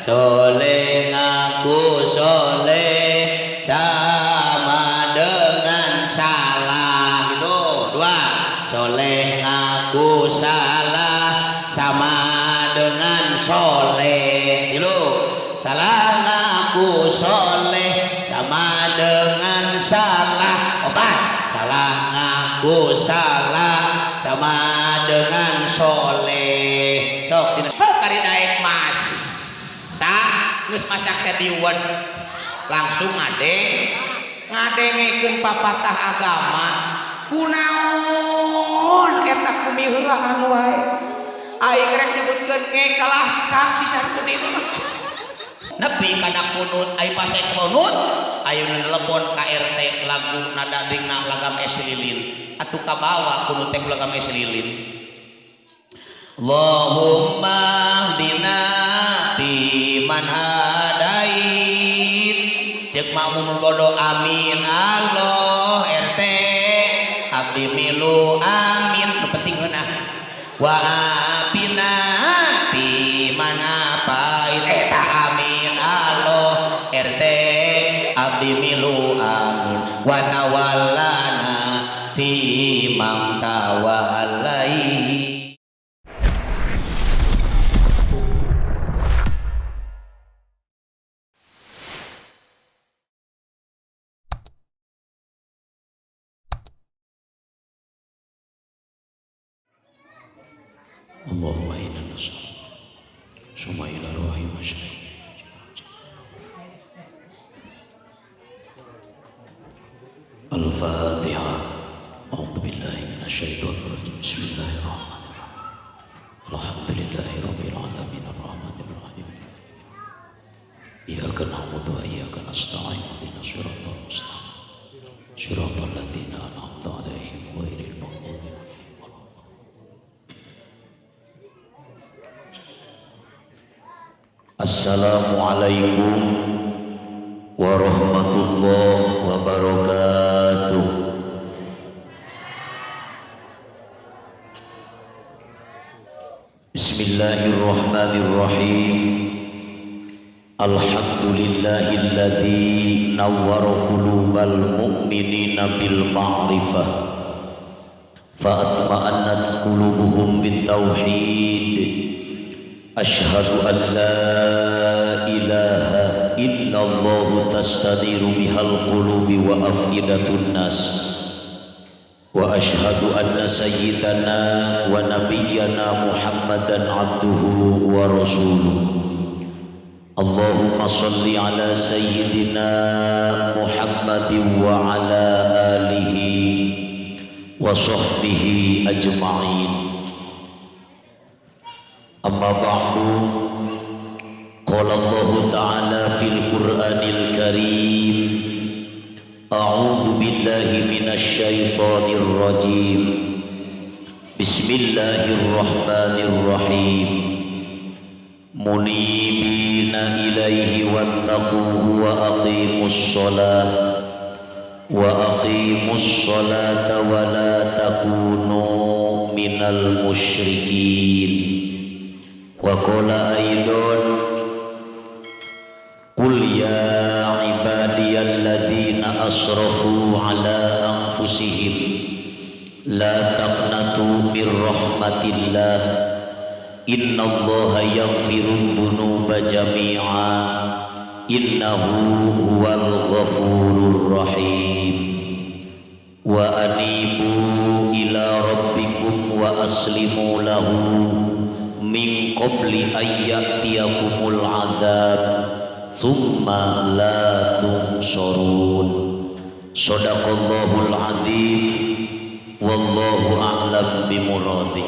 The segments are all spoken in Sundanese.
Soleh ngaku soleh sama dengan salah gitu. Dua, soleh ngaku salah sama dengan soleh. Tilu, salah ngaku soleh sama dengan salah. Opat, salah ngaku salah sama dengan soleh. Sok dina kari daek masak geus masak teh diwen langsung ngadengekeun papatah agama kunaon eta kumiheulaan wae aing rek nyebutkeun nge kalah kang si Sarpudin nepi kana kunut ai pasek kunut ayeuna nelepon ka RT lagu nada dingna lagam es lilin atuh kabawa kunut teh lagam es lilin. Allahumma hdina fi man hadait cek makmum bodoh amin Allah RT abdi milu amin nu penting heunah wa afina fi man afait eta amin Allah RT abdi milu amin wa tawallana fi man tawallait. Allahumma inna nas'aluka summa ila ruhi masyayikh. Al-Fatihah. A'udzu billahi minasyaitonir rajim. Bismillahirrahmanirrahim. Alhamdulillahi rabbil alamin arrahmanir rahim. Iyyaka na'budu wa iyyaka nasta'in. Ihdinas siratal mustaqim. Siratal ladzina an'amta 'alaihim ghairil maghdubi 'alaihim. Assalamualaikum warahmatullahi wabarakatuh. Bismillahirrahmanirrahim. Alhamdulillahilladzi nawwara qulubal mu'minina bil ma'rifah fa atma'annat qulubuhum bit tauhid. Asyhadu an la ilaha illallah tastadiru bihal qulubi wa afidatun nas wa asyhadu anna sayyidana wa nabiyyana Muhammadan abduhu wa rasuluh. Allahumma salli ala sayyidina Muhammadin wa ala alihi wa sahbihi ajma'in. Amma ba'du, qala Allah ta'ala fil Qur'anil Karim, a'udzu billahi minasy syaithanir rajim. Bismillahirrahmanirrahim. Munibina ilaihi wattaquhu wa aqimus shalah wa aqimus salata wa la takunu minal musyrikin. Wa qala aidon qul ya ibadiyalladzina asrafu ala anfusihim la taqnatu mir rahmatillah innallaha yaghfirudz dzunuba jami'a innahu huwal ghafurur rahim. Wa anibu ila rabbikum wa aslimu lahu min qabli ayyatiyakumul adzab tsumma la tunsharun. Shadaqallahul adzim wallahu a'lam bimuradi.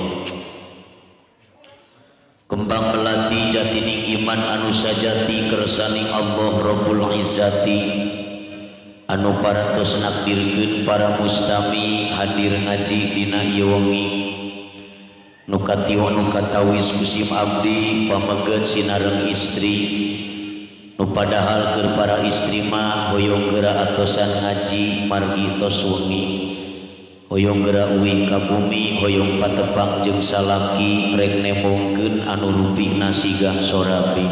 Kembang melati jatining iman anu sajati kersaning Allah Rabbul Izzati anu parantos nakdirkeun para mustami hadir ngaji dina ieu wengi nu katiwa nu katawis musim abdi pameget sinareng istri nu padahal keur para istri mah hoyong geura atosan ngaji margi tos wengi hoyong geura uih ka bumi hoyong patepang jeung salaki rek nembongkeun anu rupina sigah sorabi.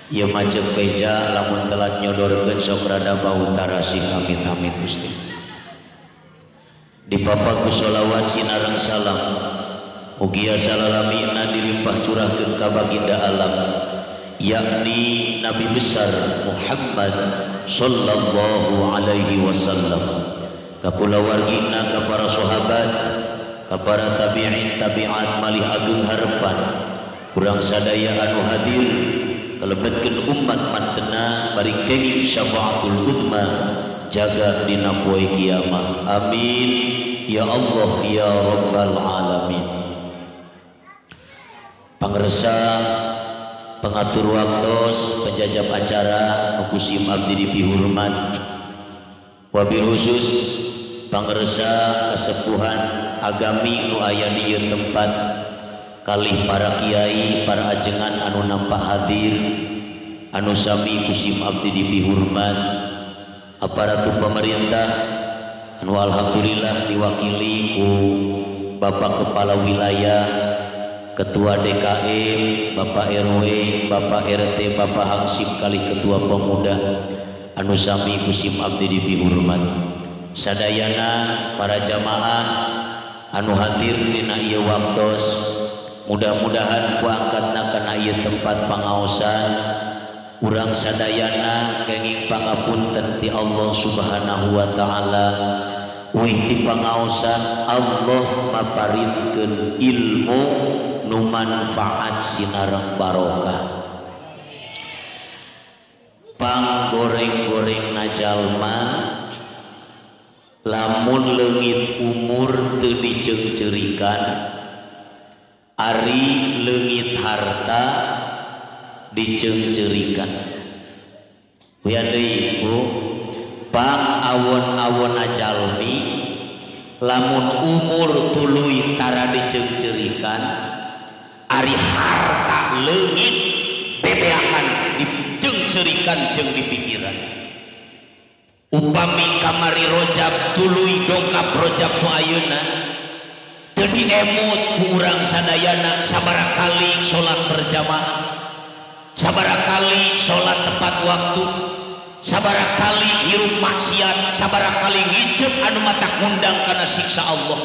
Ieu mah ceuk beja lamun telat nyodorkeun sok rada bau tarasih amit-amit Gusti. Dipapag ku sholawat sinareng salam mugia salalamina dilimpah curahkeun ka baginda alam yakni Nabi besar Muhammad sallallahu alaihi wasallam ka kulawargina ka para sahabat ka para tabi'in tabi'at malih ageung harepan kurang sadaya anu hadir kalebetkeun umat mantena bari kenging syafaatul uzma jaga dina poe kiamah. Amin ya Allah ya rabbal alamin. Pangersa pengatur waktos penjajab acara nu kusim abdi dipihurmat wabil khusus pangersa kesepuhan agami nu aya di ieu tempat kalih para kiai para ajengan anu nampak hadir anu sami kusim abdi dipihurmat aparatur pemerintah anu alhamdulillah diwakili ku Bapak Kepala Wilayah, Ketua DKM, Bapak RW, Bapak RT, Bapak Hansip kali Ketua Pemuda anu sami kusim abdi dipihurmat. Sadayana para jamaah anu hadir dina ieu waktos mudah-mudahan ku angkatna kana ieu tempat pangaosan urang sadayana kenging pangapunten ti Allah Subhanahu wa taala. Wih ti pangaosan Allah maparinkeun ilmu nu manfaat sinareng barokah. Pang goreng-goreng najalma lamun leungit umur teu diceungceurikan ari leungit harta diceungceurikan. Wian deui Bu, pang awon-awon jalmi lamun umur tuluy tara diceungceurikan ari harta leungit bebeakan diceungceurikan jeung dipikiran. Upami kamari rojab tuluy dongkap rojab nu ayeuna teu diemut ku urang sadayana sabaraha kali salat berjamaah, sabaraha kali salat tepat waktu, sabaraha kali hirup maksiat, sabaraha kali ngicep anu matak ngundang kana siksa Allah.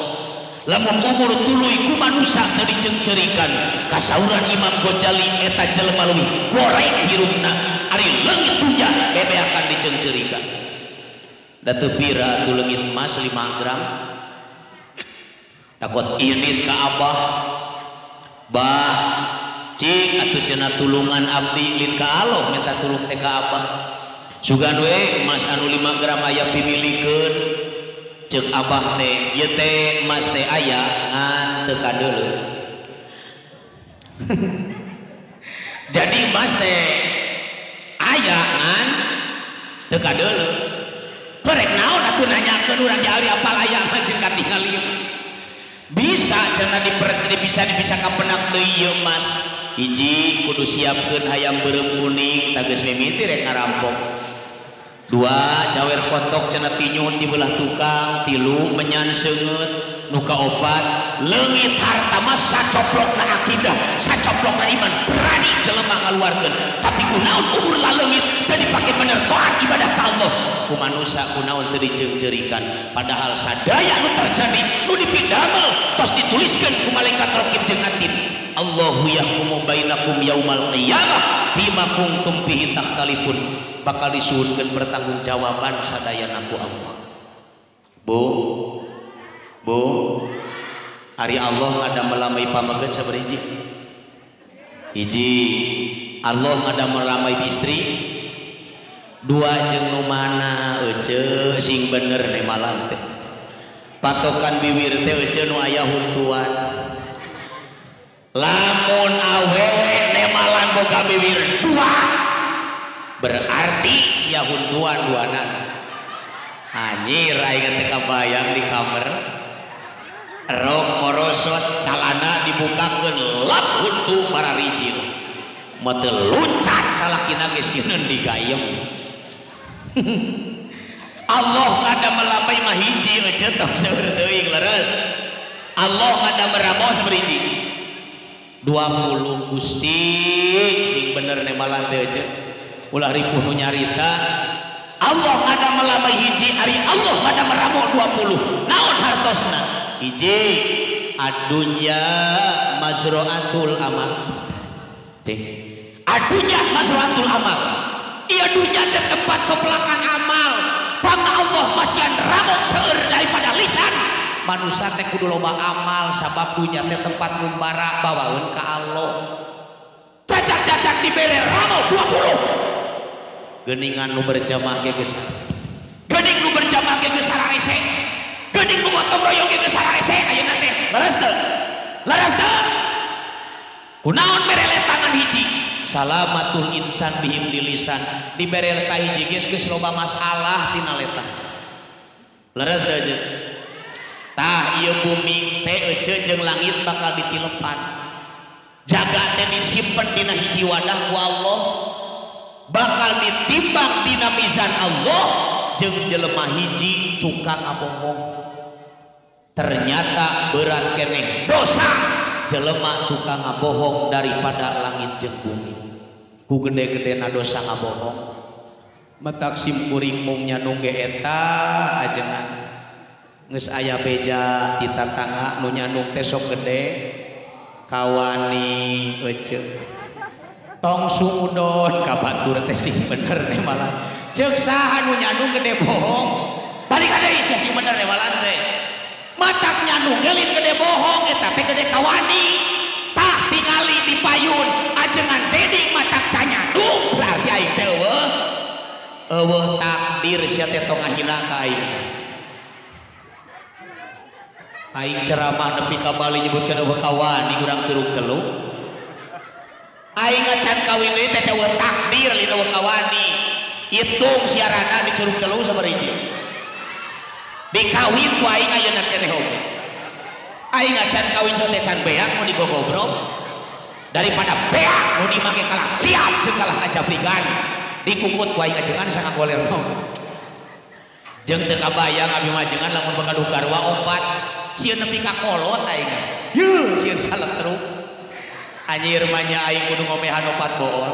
Lamun umur tuluy ku manusa teu diceungceurikan kasauran Imam Ghazali eta jelema leuwih goreng hirupna ari leungit dunya bebeakan diceungceurikan. Da teu pira atuh leungit emas 5 gram takot init ka abah bah cik atuh cenah tulungan abdi lin ka Allah minta tulung teh ka abah sugan we emas anu 5 gram aya pimilikeun ceuk abah teh ieu teh emas teh aya ngan teu kadeuleu. Jadi emas teh aya ngan teu kadeuleu. Rek naon atuh nanyakeun urang di apal aya mah jeung katingali. Bisa cenah dipercaya bisa bisa kapenak deui ieu emas. Hiji kudu siapkeun hayam beureum kuning tageus mimiti rek ngarampok. Dua cawer kotok cenah tinyun di belah tukang. Tilu menyan seungeut. Nu kaopat leungit harta mah sacoplokna akidah, sacoplokna iman, berani jelema ngaluarkeun. Tapi kunaon umur laleungit teu dipake bener taat ibadah ka Allah. Ku manusa kunaon teu diceungceurikan. Padahal sadaya nu terjadi nu dipidamel tos dituliskeun ku malaikat raqib jeung atid. Allahu yahkumu bainakum yaumal qiyamah fima kuntum fihi takhtalifun. Bakal disuhunkeun pertanggungjawaban sadayana ku Allah. Bu, Bu, ari Allah ngadamel lamai pameget sabaraha hiji? Hiji. Allah ngadamel lamai istri? Dua. Jeung nu mana ece sing bener nemalan teh. Patokan biwir teh ece nu aya huntuan. Lamun awewe nemalan boga biwir dua, berarti sia huntuan duanan. Anjir aing teh kabayang di kamar. Rok morosot calana dibukakeun lap huntu para rijil. Mate loncat salakina ge sieun digayem. Allah kada melambai mah hiji ece tong seueur teuing leres. Allah kada meramo sabaraha hiji? 20 Gusti sing bener nemalan teh aja ulah ripuh nu nyarita Allah ngadamel lamai hiji ari Allah ngadamel ramo 20 naon hartosna hiji adunya mazraatul amal teh adunya mazraatul amal ieu dunya teh tempat pepelakan amal pang Allah masihan ramo seueur daripada lisan manusia teh kudu loba amal sabab dunya teh tempat ngumbara bawaeun ka Allah cacak-cacak dibere ramo 20 geuningan nu berjamaah ge geus geuning nu berjamaah ge geus sararese geuning nu gotong royong ge geus sararese ayeuna teh leres teu leres teu kunaon bere tangan hiji salamatul insan bihim dilisan dibere letah hiji geus geus loba masalah tina letah leres teu aja tah ieu bumi teh ece jeung langit bakal ditilepan jaga teh disimpen dina hiji wadah ku Allah bakal ditimbang dina mizan Allah jeung jelema hiji tukang ngabohong ternyata berat keneh dosa jelema tukang ngabohong daripada langit jeung bumi ku gede-gedena dosa ngabohong matak sim kuring mung nyandung ge eta ajengan geus aya beja ti tatangga nu nyandung teh sok gede kawani ece tong suudon ka batur teh sing bener nemalan ceuk saha nu nyandung gede bohong balik deui sia sing bener nemalan teh matak nyandung ge lain gede bohong eta teh gede kawani tah tingali di payun ajengan dedi matak canyandung berarti aing teh eueuh eueuh takdir sia teh tong ngahina ka aing. Aing ceramah nepi ka Bali nyebutkeun eueuh kawani urang Curug Telu. Aing ngacan kawin deui teh eueuh takdir lain eueuh kawani. Hitung siarana di Curug Telu sabaraha hiji. Dikawin ku aing ayeuna keneh oge. Aing ngacan kawin teh can beak nu digogobrok. Daripada beak nu dimake kalah liat jeung kalah ngajabrigan. Dikukut ku aing ajengan sangagolerna. Jeung teu kabayang abi majengan lamun bagaduh garwa opat sieun nepi ka kolot aing yeuh sieun saletruk anjir mah nya aing kudu ngomehan opat bool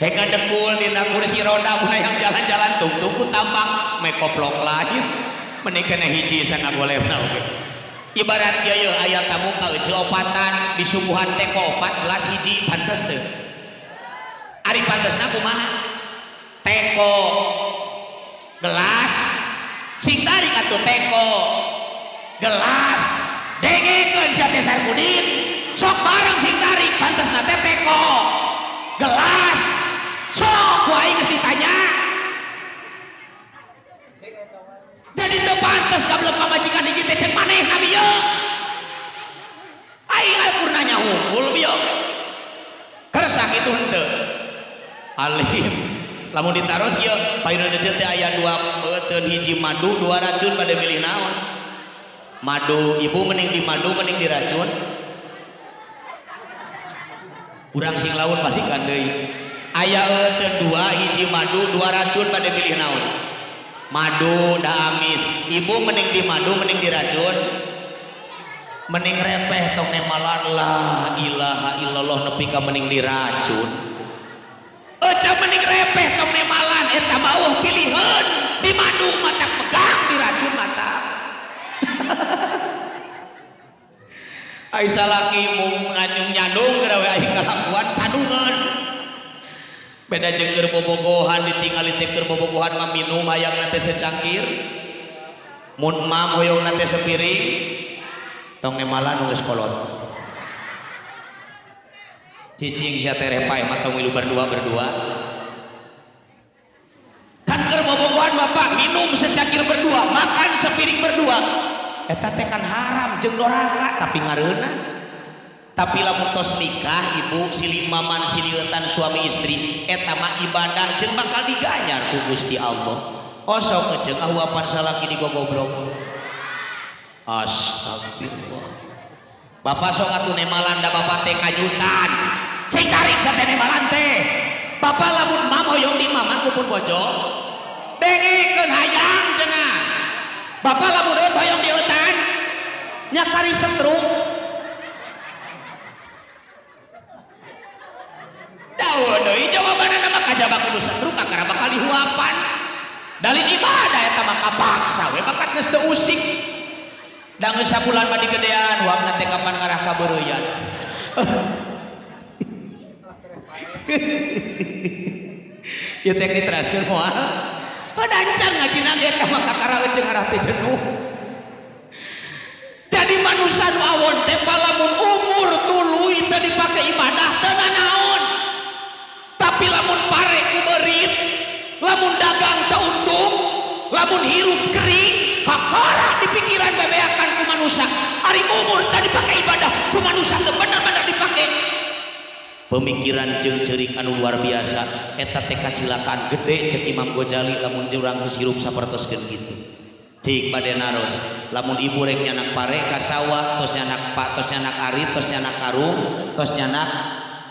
heka dengkul dina kursi roda mun hayang jalan-jalan tungtung ku tambang me koplok lain mending kana hiji sangagolerna oge ibarat ieu yeuh aya tamu ka euceu opatan disuguhan teh opat gelas hiji pantes teu ari pantesna kumaha teko gelas sing tarik atuh teko gelas dengekeun sia teh Sarkudin sok bareng sing tarik pantesna teh teko gelas sok ku aing geus ditanya jadi teu pantes gablek pamajikan hiji teh ceuk maneh ka bieu aing akur nanya hungkul bieu kersa kitu henteu alim lamun ditaros ieu payun Indonesia teh aya dua beuteun hiji madu dua racun bade milih naon madu ibu mending di madu mending diracun urang sing laun balikan deui aya euteun dua hiji madu dua racun bade milih naon madu da amis ibu mending di madu mending diracun mending repeh tong nemalan la ilaha illallah nepi ka mending diracun Eca mending repeh tong nemalan eta bauh pilihan di madu matak megang diracun mata. Ai salaki mung nganyung nyandung geura we aing kalakuan candungan. Beda jeung keur bobogohan ditingali teh keur bobogohan mah minum hayangna teh secangkir. Mun mam hoyongna teh sepiring tong nemalan nu geus kolot. Cicing sia teh repae mah tong milu berdua-berdua. Kan keur bobogohan bapak minum secangkir berdua, makan sepiring berdua. Eta teh kan haram jeung doraka tapi ngareuna. Tapi lamun tos nikah ibu silih maman silieutan suami istri eta mah ibadah jeung bakal diganjar ku Gusti Allah. Osok keceung ahuapan salaki digogobrok. Astagfirullah. Bapak sok atuh nemalan da bapak teh kanyutan. Sing tarik sateh nemalan teh. Bapak lamun mam hoyong di maman ku pun bojo. Dengekeun hayang cenah. Bapak lamun hoyong dieutan. Nya kari setruk. Daun deui jawabanna mah kajaba kudu setruk kakara bakal dihuapan. Dalil ibadah eta mah kapaksa we bakat geus teu usik. Da geus sabulan mah digedean huapna teh kapan ngarah ka beureuyan. Ieu teh diteraskeun moal. Padancan ngajina ge eta mah kakara euceung ngarah teh jenuh. Jadi manusia nu awon teh lamun umur tuluy teu dipake ibadah teu nanaon. Tapi lamun pare ku beurit, lamun dagang teu untung, lamun hirup kering, kakara di pikiran bebeakan ku manusia. Ari umur teu dipake ibadah ku manusia teu bener-bener dipake. Pemikiran jeung ceurik anu luar biasa eta teh kacilakaan gede cek Imam Ghazali lamun urang geus hirup sapertoskeun kitu. Cik bade naros, lamun ibu rek nyanak pare ka sawah, tos nyanak pak, tos nyanak ari, tos nyanak karung, tos nyanak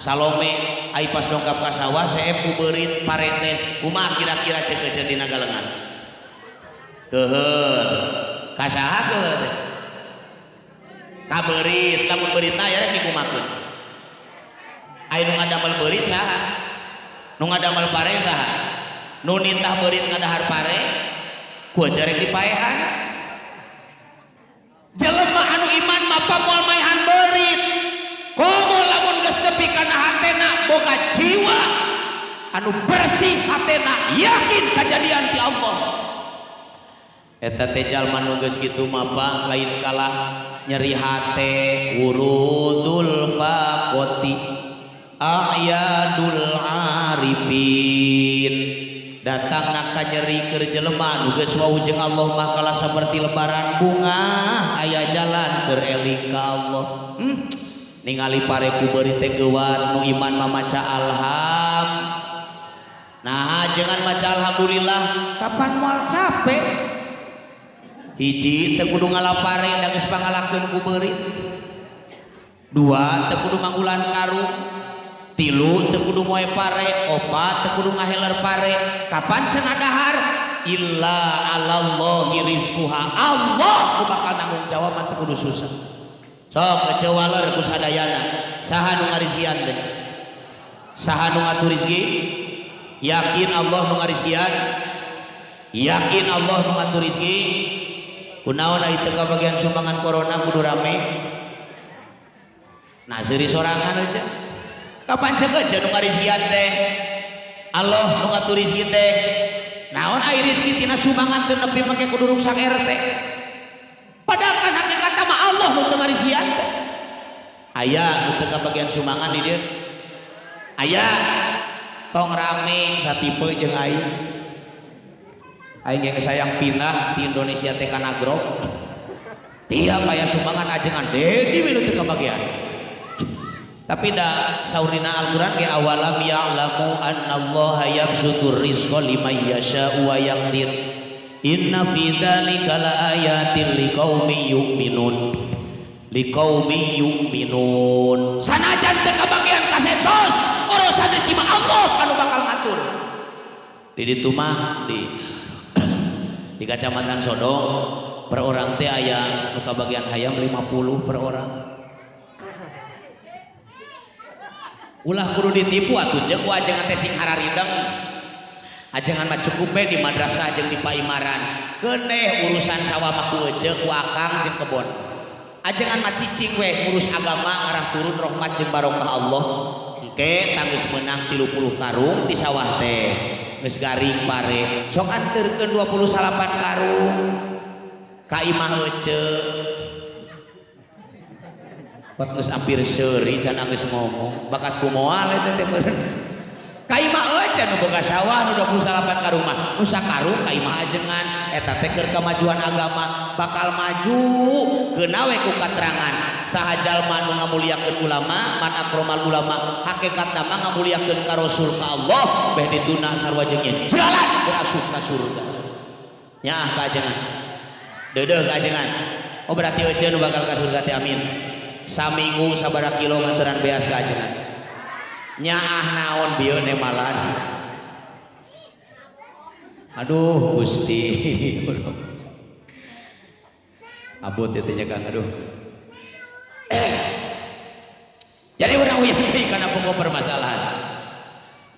Salome, ai pas dongkap ka sawah seep ku beurit pare teh kumaha kira-kira cek eceun dina galengan. Keuheul. Ka saha keuheul teh? Ka beurit, lamun beuritna aya rek dikumakeun. Ai nu ngadamel beurit saha? Nu ngadamel pare saha? Nu nitah beurit ngadahar pare? Ku aja rek dipaehan. Jelema anu iman mah moal maehan beurit. Komo lamun geus nepi kana hatena boga jiwa anu bersih hatena yakin kajadian ti Allah. Eta teh jalma nu geus kitu mah Pak lain kalah nyeri hate wurudul faqati a'yadul arifin. Datangna ka nyeri keur jelema nu geus wau jeung Allah mah kalah saperti lebaran bunga aya jalan keur eling ka Allah. Ningali pare ku beurit teh geuwat nu iman mah maca alham. Nah, jangan maca alhamdulillah kapan moal capek. Hiji teu kudu ngalapare da geus pangalakeun ku beurit. Dua teu kudu manggulan karung. Tilu teu kudu moe pare, opat teu kudu ngaheler pare. Kapan cenah dahar? Illa 'alallahi rizquha. Allah nu bakal nanggung jawab mah teu kudu susah. Sok eceu waler ku sadayana. Saha nu ngarizkian teh? Saha nu ngatur rezeki? Yakin Allah nu ngarizkian? Yakin Allah nu ngatur rezeki? Kunaon ai teu kabagian sumbangan corona kudu rame? Nah seuri sorangan aja. Kapan cek aja nu ngarizkian teh? Allah nu ngatur rezeki teh. Naon ai rezeki tina sumbangan teu nepi make kudu ruksak RT. Padahal kan hakikatna mah Allah nu teu ngarizkian teh. Aya nu teu kabagian sumbangan di dieu. Aya tong rame satipe jeung aing. Aing ge sayang pindah di Indonesia teh kana grok. Tiap aya sumbangan ajengan dedi we nu teu kabagian. Tapi da saurina Al-Qur'an ge awalam ya'lamu annallaha yabsutur rizqa liman yasha'u wa yaqdir. Inna fi dzalika laayatin liqaumin yu'minun. Liqaumin yu'minun. Sanajan teu kabagian ka sensos, urusan rezeki mah Allah anu bakal ngatur. Di ditu mah di Kecamatan Sodong per orang teh aya nu kabagian hayam 50 per orang. Ulah kudu ditipu atuh jeung ku ajengan teh sing hararindeng. Ajengan mah cukup we di madrasah jeung di paimaran. Keuneh urusan sawah mah ku ece ku akang jeung kebon. Ajengan mah cicing we ngurus agama ngarah turun rahmat jeung barokah Allah. Engke tanggeus meunang 30 karung di sawah teh. Geus garing pare. Sok anterkeun 28 karung ka imah ece. Bat geus ampir seuri can geus ngomong bakat ku moal eta teh meureun. Ka imah ece nu boga sawah nu 28 karung mah nu sakarung ka imah ajengan eta teh keur kamajuan agama bakal maju keuna we ku katerangan saha jalma nu ngamuliakeun ulama man akromal ulama hakikatna mah ngamuliakeun ka rasul ka Allah beh dituna sarua jeung jalan asup ka surga. Nyaah ka ajengan deudeuh ka ajengan. Oh berarti ece nu bakal ka surga teh amin. Saminggu sabaraha kilo nganteran beas ka ajengan. Nyaah naon bieu nemalan. Aduh Gusti. Abot teh nya Kang, aduh. Jadi urang uyah deui kana pokok permasalahan.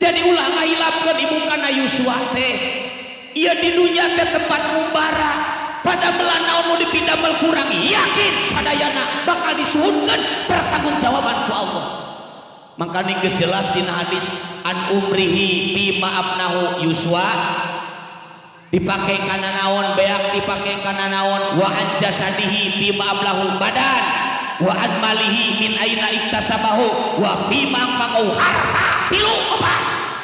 Jadi ulah ngahilapkeun ibu kana Yuswa teh. Ieu di dunya teh tempat ngumbara. Pada naon nu dipidamel kurang yakin sadayana bakal disuhunkeun pertanggungjawaban ku Allah. Makanya geus jelas dina hadis an umrihi bima abnahu Yuswa dipake kana naon beak dipake kana naon wa an jasadihi bima ablahu badan wa an malihi min aina iktasabahu wa bima anfaqahu harta tilu opat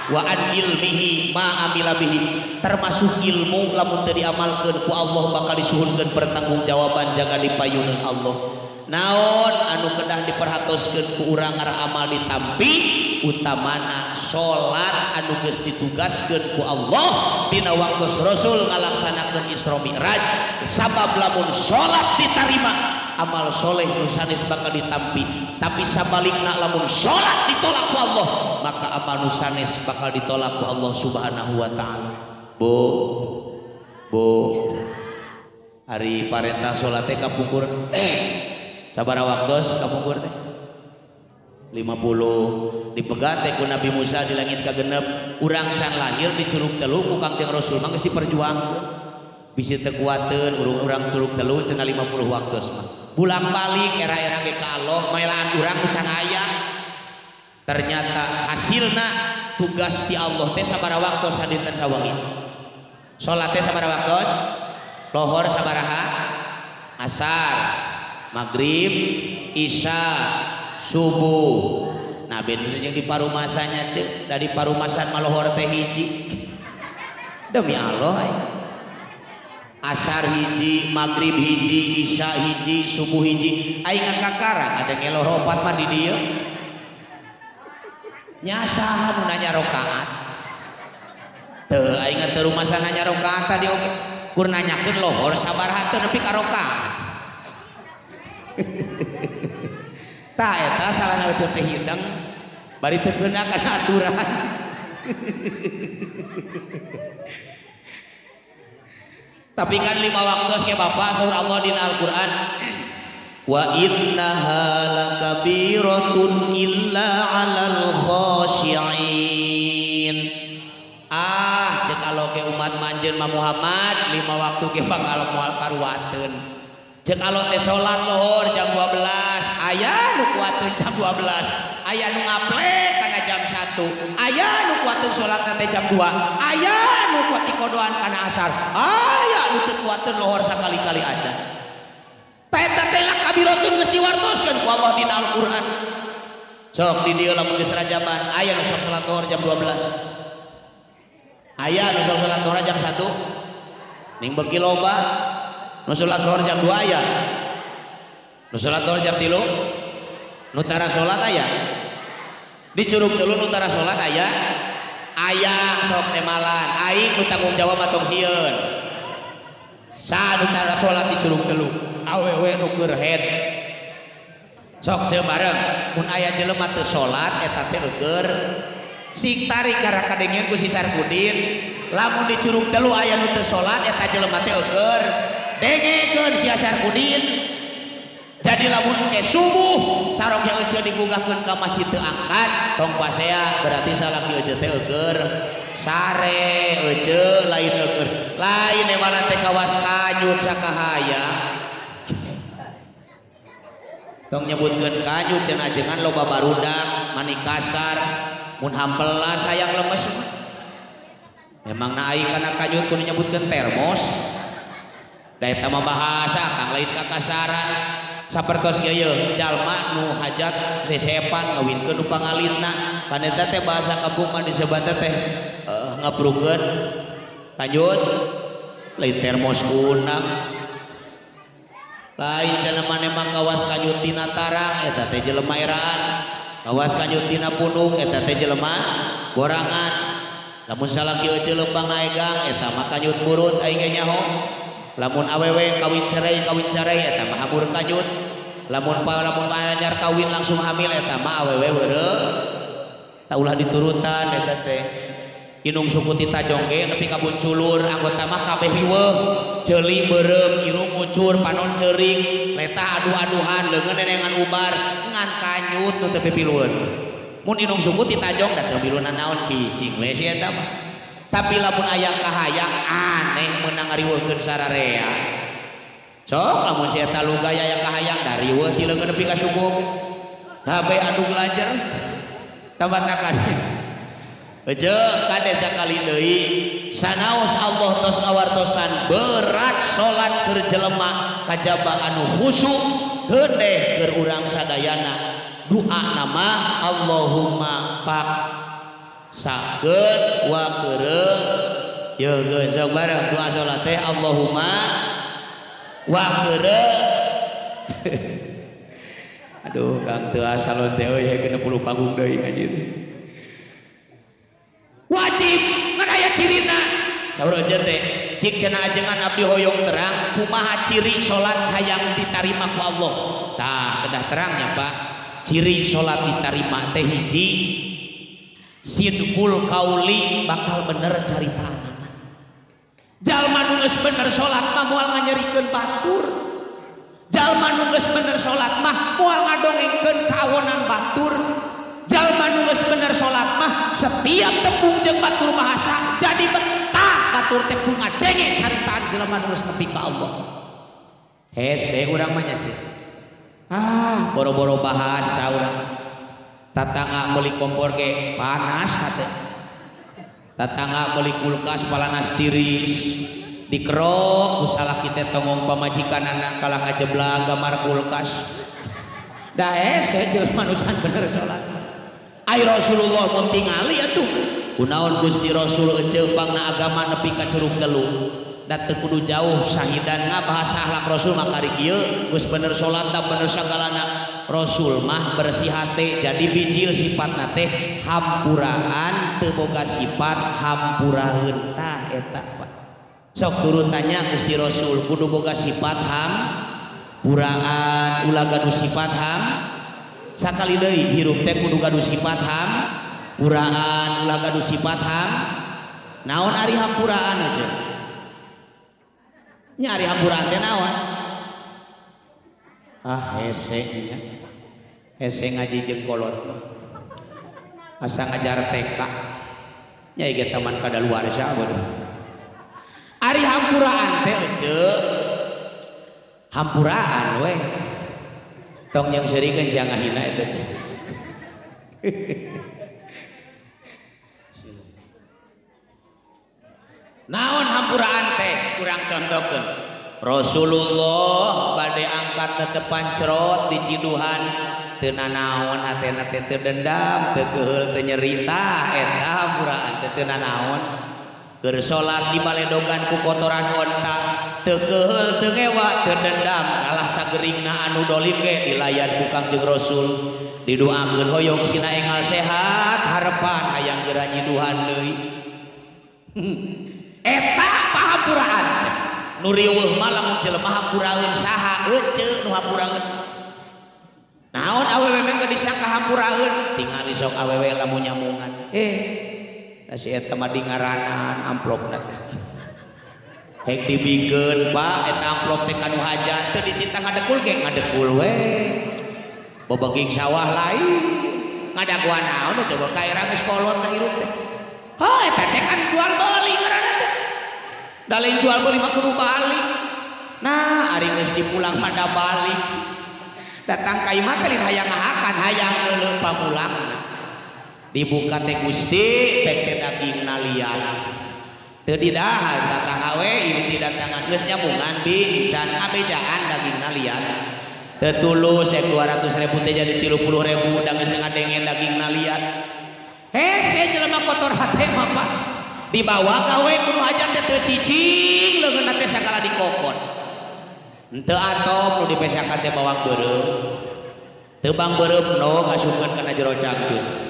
wa an ilmihi ma amila bihi, termasuk ilmu lamun teu diamalkeun ku Allah bakal disuhunkeun pertanggungjawaban jaga dipayuneun Allah. Naon anu kedah diperhatoskeun ku urang ngarah amal ditampi utamana salat anu geus ditugaskeun ku Allah dina waktu Rasul ngalaksanakeun Isra Mi'raj. Sabab lamun salat ditarima amal soleh nu sanes bakal ditampi, tapi sabalikna lamun salat ditolak ku Allah maka amal nu sanes bakal ditolak ku Allah Subhanahu wa taala. Bu bu hari parentah salat teh kapungkur sabaraha waktos kapungkur teh 50 dipegat teh ku Nabi Musa di langit kagenep. Urang can lahir di Curug Telu ku Kangjeng Rasul mah geus diperjuangkeun bisi teu kuateun urang Curug Telu cenah 50 waktos mah bulang balik era-era ge ka Allah maelaan urang ku can aya. Ternyata hasilna tugas ti Allah teh sabaraha waktos sadinten sawengi, salat teh sabaraha waktos, lohor sabaraha, asar, maghrib, isya, subuh. Nah beda jeung di parumasannya cek, dari parumasan malohor teh hiji. Demi Allah ay. Asar hiji, maghrib hiji, isya hiji, subuh hiji. Aing ngakakarang ada ngelor opat mah di dieu. Nyasahan nu nanya rakaat. Teu aing teu rumasan nanya rakaat tadi oge. Kur nanyakeun lohor sabaraha teu nepi ka rakaat. Tah eta salahna euceut teh hideng bari teu keuna kana aturan. Tapi kan 5 waktu ge Bapak saur Allah dina Al-Qur'an wa innaha lakabiratun illa 'alal khashi'in. Ah cek alo ke umat manjeun ma Muhammad 5 waktu ge bakal moal karuateun. Cek alo teh salat lohor jam 12, aya nu kuateun jam 12, aya nu ngaplek kana jam 1, aya nu kuateun salat teh jam 2, aya nu kuat dikodoan kana asar, aya nu teu kuateun lohor sakali-kali aja. Ta eta teh lakabiratun geus diwartoskeun ku Allah dina Al-Qur'an. Sok di dieu lamun geus rajaban, aya nu sok salat lohor jam 12. Aya nu sok salat lohor jam 1. Ning beuki loba nu salat lohor jam 2 aya. Nu salat lohor jam 3. Nu tara salat aya. Di Curug Telu nu tara salat aya. Aya sok temalan, aing nu tanggung jawab atong sieun. Sa nu tara salat di Curug Telu, awewe nu keur head. Sok seu bareng, mun aya jelema teu salat eta teh eueur sing tarik gara kadengieun ku si Sarkudin. Lamun di Curug Telu aya nu teu salat eta jelema teh eueur dengekeun si Sarkudin. Jadi lamun ke subuh carok euceut digugahkeun ka masjid teu angkat tong pasea berarti salaki euceut teh eueur sare euceut lain eueur lain emalan teh kawas kanyut sakahaya. Tong nyebutkeun kanyut cenah ajengan loba barudak mani kasar mun hampelas hayang lemes mah. Memang na aing kana kanyut kudu nyebutkeun termos. Da eta mah bahasa kang lain kakasaran. Sapertos ieu jalma nu hajat sesepan ngawinkeun nu pangalitna. Pan eta teh bahasa kampung mah disebatna teh ngabrukeun kanyut lain termos kunang. Lain cenah maneh mah kawas kanyut tina tarang eta teh jelema eraan. Kawas kanyut tina punung eta teh jelema borangan. Lamun salaki euceut leumpang naegang eta mah kanyut burut aing ge nyaho. Lamun awewe kawin cerai eta mah hamur kanyut. Lamun anyar kawin langsung hamil eta mah awewe weureuh. Tah ulah diturutan eta teh. Inung suku ti Tajong ge nepi ka Bunculur anggota mah kabeh riweuh ceuli beureum irung ngucur panon ceurik letah adu-aduhan leungeun nenengan ubar ngan kanyut nu teu pipilueun. Mun inung suku ti Tajong da teu milu nanaon cicing we si eta mah. Tapi lamun aya kahayang aneh meunang ngariweuhkeun sararea. Sok lamun si eta lugaya aya kahayang da riweuh ti leungeun nepi ka suku. Kabeh adu lajer tabatakan. Ece kade sakali deui sanaos Allah tos ngawartosan berat salat keur jelema kajaba anu khusyuk heunteh keur urang sadayana doa nama Allahumma pak sakeun wa keureuh yeungeun sok bareng doa salat teh Allahumma wa keureuh. Aduh Kang teu asalon teh euy 60 panggung deui ngaji teh. Wajib ngan aya cirina saur aja teh cik cenah ajengan abdi hoyong terang kumaha ciri salat hayang ditarima ku Allah. Tah kedah terangnya Pak, ciri salat ditarima teh hiji sidqul kauli bakal bener caritana. Jalma nu geus bener salat mah moal nganyerikeun batur. Jalma nu geus bener salat mah moal ngadongengkeun kawonan batur. Jalma nu geus bener salat mah setiap tepung jeung batur bahasa jadi betah batur teh ku ngadenge caritaan jelema nu geus nepi ka Allah. Hese urang mah nya ceu. Ah, boro-boro bahasa urang. Tatangga meuli kompor ge panas hate. Tatangga meuli kulkas palanas tiris. Dikerok ku salah kita tongong pamajikanana kalah ngajeblag gambar kulkas. Da hese jelema nu can bener salat. Ai Rasulullah mun tingali atuh. Kunaon Gusti Rasul eceu pangna agama nepi ka curug telu. Da teu kudu jauh sahidan ngabahas akhlak Rasul mah kari kieu geus bener salat da bener sagalana. Rasul mah bersih hate jadi bijil sifatna teh hampuraan teu boga sifat hampuraeun tah eta Pak. Sok turutannya Gusti Rasul kudu boga sifat hampuraan ulah gaduh sifat ham. Sakali deui hirup teh kudu gaduh sifat hampuraan ulah gaduh sifat ham. Naon ari hampuraan aja? Nya ari hampuraan teh naon? Ah hese nya. Hese ngaji jeung kolot. Asa ngajar TK. Nya ieu taman kadaluarsa bodoh. Ari hampuraan teh ece. Hampuraan we. Tong yang serikeun sia ngahina eta teh. Naon hampuraan teh kurang contohkeun. Rasulullah bade angkat tetepan cerot di Ciduhan teu nanaon hatena teh teu dendam teu keuheul teu nyerita eta hampuraan teh teu nanaon. Keur salat di baledogan ku kotoran onta teu keuheul teu ngewa teu dendam kalah sageringna anu dolim ge dilayan ku Kangjeng Rasul didoakeun hoyong sina engal sehat harepan hayang geura nyiduhan deui. Eta pahampuraan nu riweuh mah lamun jelema hampuraeun saha eceu nu hampuraeun. Naon awewe mah geus disangka hampuraeun tingali sok awewe lamun nyamungan si eta mah di ngaranan amplopna teh. Hek dibikeun Pak eta amplop teh kanu hajat teu dititah ngadekul ge ngadekul we. Bebeging sawah lain ngadaguan naon coba ka era geus kolot teh hirup teh. Heuh eta teh kan jual beli ngaranna teh. Da lain jual beli mah kudu balik. Nah ari geus dipulang mah da balik. Datang ka imah teh lain hayang ngahakan hayang leuleung pamulangna. Dibuka teh Gusti pek teh daging nalian teu didahar tatangga we ieu didatangan geus nyambungan bi can abejaan daging nalian teu tulus ek 200.000 teh jadi 30.000 da geus ngadenge daging nalian. Hese jelema kotor hate mah Pak dibawa ka we kudu hajat teh teu cicing leungeunna teh sagala dikokon henteu atop nu dipesakan teh bawang beureum teu bang beureum no ngasupkeun kana jero cangcut.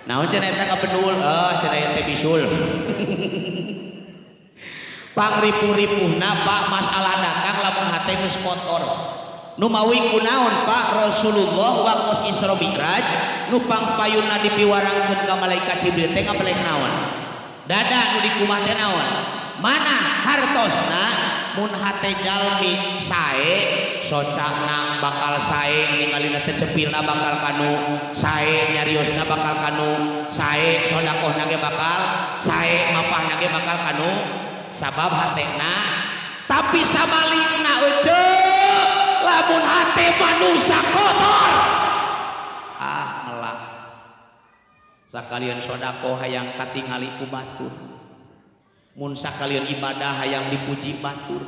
Naon cenah eta kabendul? Ah cenah eta bisul. Pangripuh-ripuhna Pak masalah datang lamun hate geus kotor. Nu mawi kunaon Pak Rasulullah waktos Isra Mi'raj nu pangpayunna dipiwarangkeun ka malaikat Jibril teh ngabelek naon? Dada nu dikumah teh naon? Mana hartosna mun hate jalmi sae socana bakal sae ningalina teh cepilna bakal kanu sae nyariosna bakal kanu sae sodakohna ge bakal sae mapahna ge bakal kanu sabab hatena. Tapi sabalikna ece lamun hate manusia kotor ah ngelak sakalian sodakoh hayang katingali ku batur, mun sakalian ibadah hayang dipuji batur,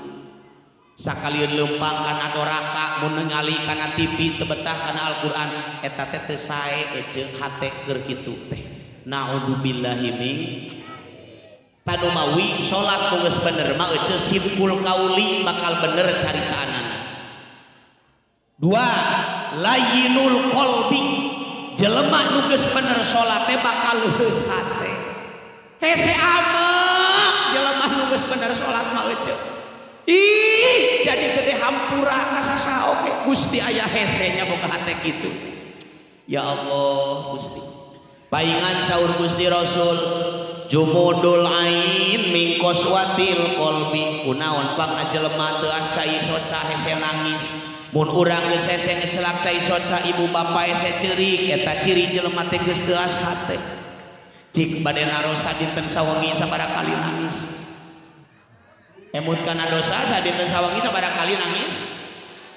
sakalian lempang kana doraka mun ningali kana TV teu betah kana Al-Qur'an eta teh teu sae ece hate keur kitu teh. Naudzubillahi min tanu mawi salat nu geus bener mah ece simpul kauli bakal bener caritaanana. Dua, layinul qalbi, jelema nu geus bener salat teh bakal leuheus hate. Hese amek jelema nu geus bener salat mah ece. Ih, jadi gede hampura kasasa oge Gusti aya hese nya boga hate kitu. Ya Allah Gusti. Paingan saur Gusti Rasul jumudul ain min qaswatil qalbi, kunaon pangna jelema teu as cai soca hese nangis. Mun urang geus hese ngecelak cai soca ibu bapa hese ceurik eta ciri jelema teh geus teu as hate. Cik bade narosa dinten sawengi sabaraha kali nangis. Emut kana dosa sadinten sawengi sabaraha kali nangis?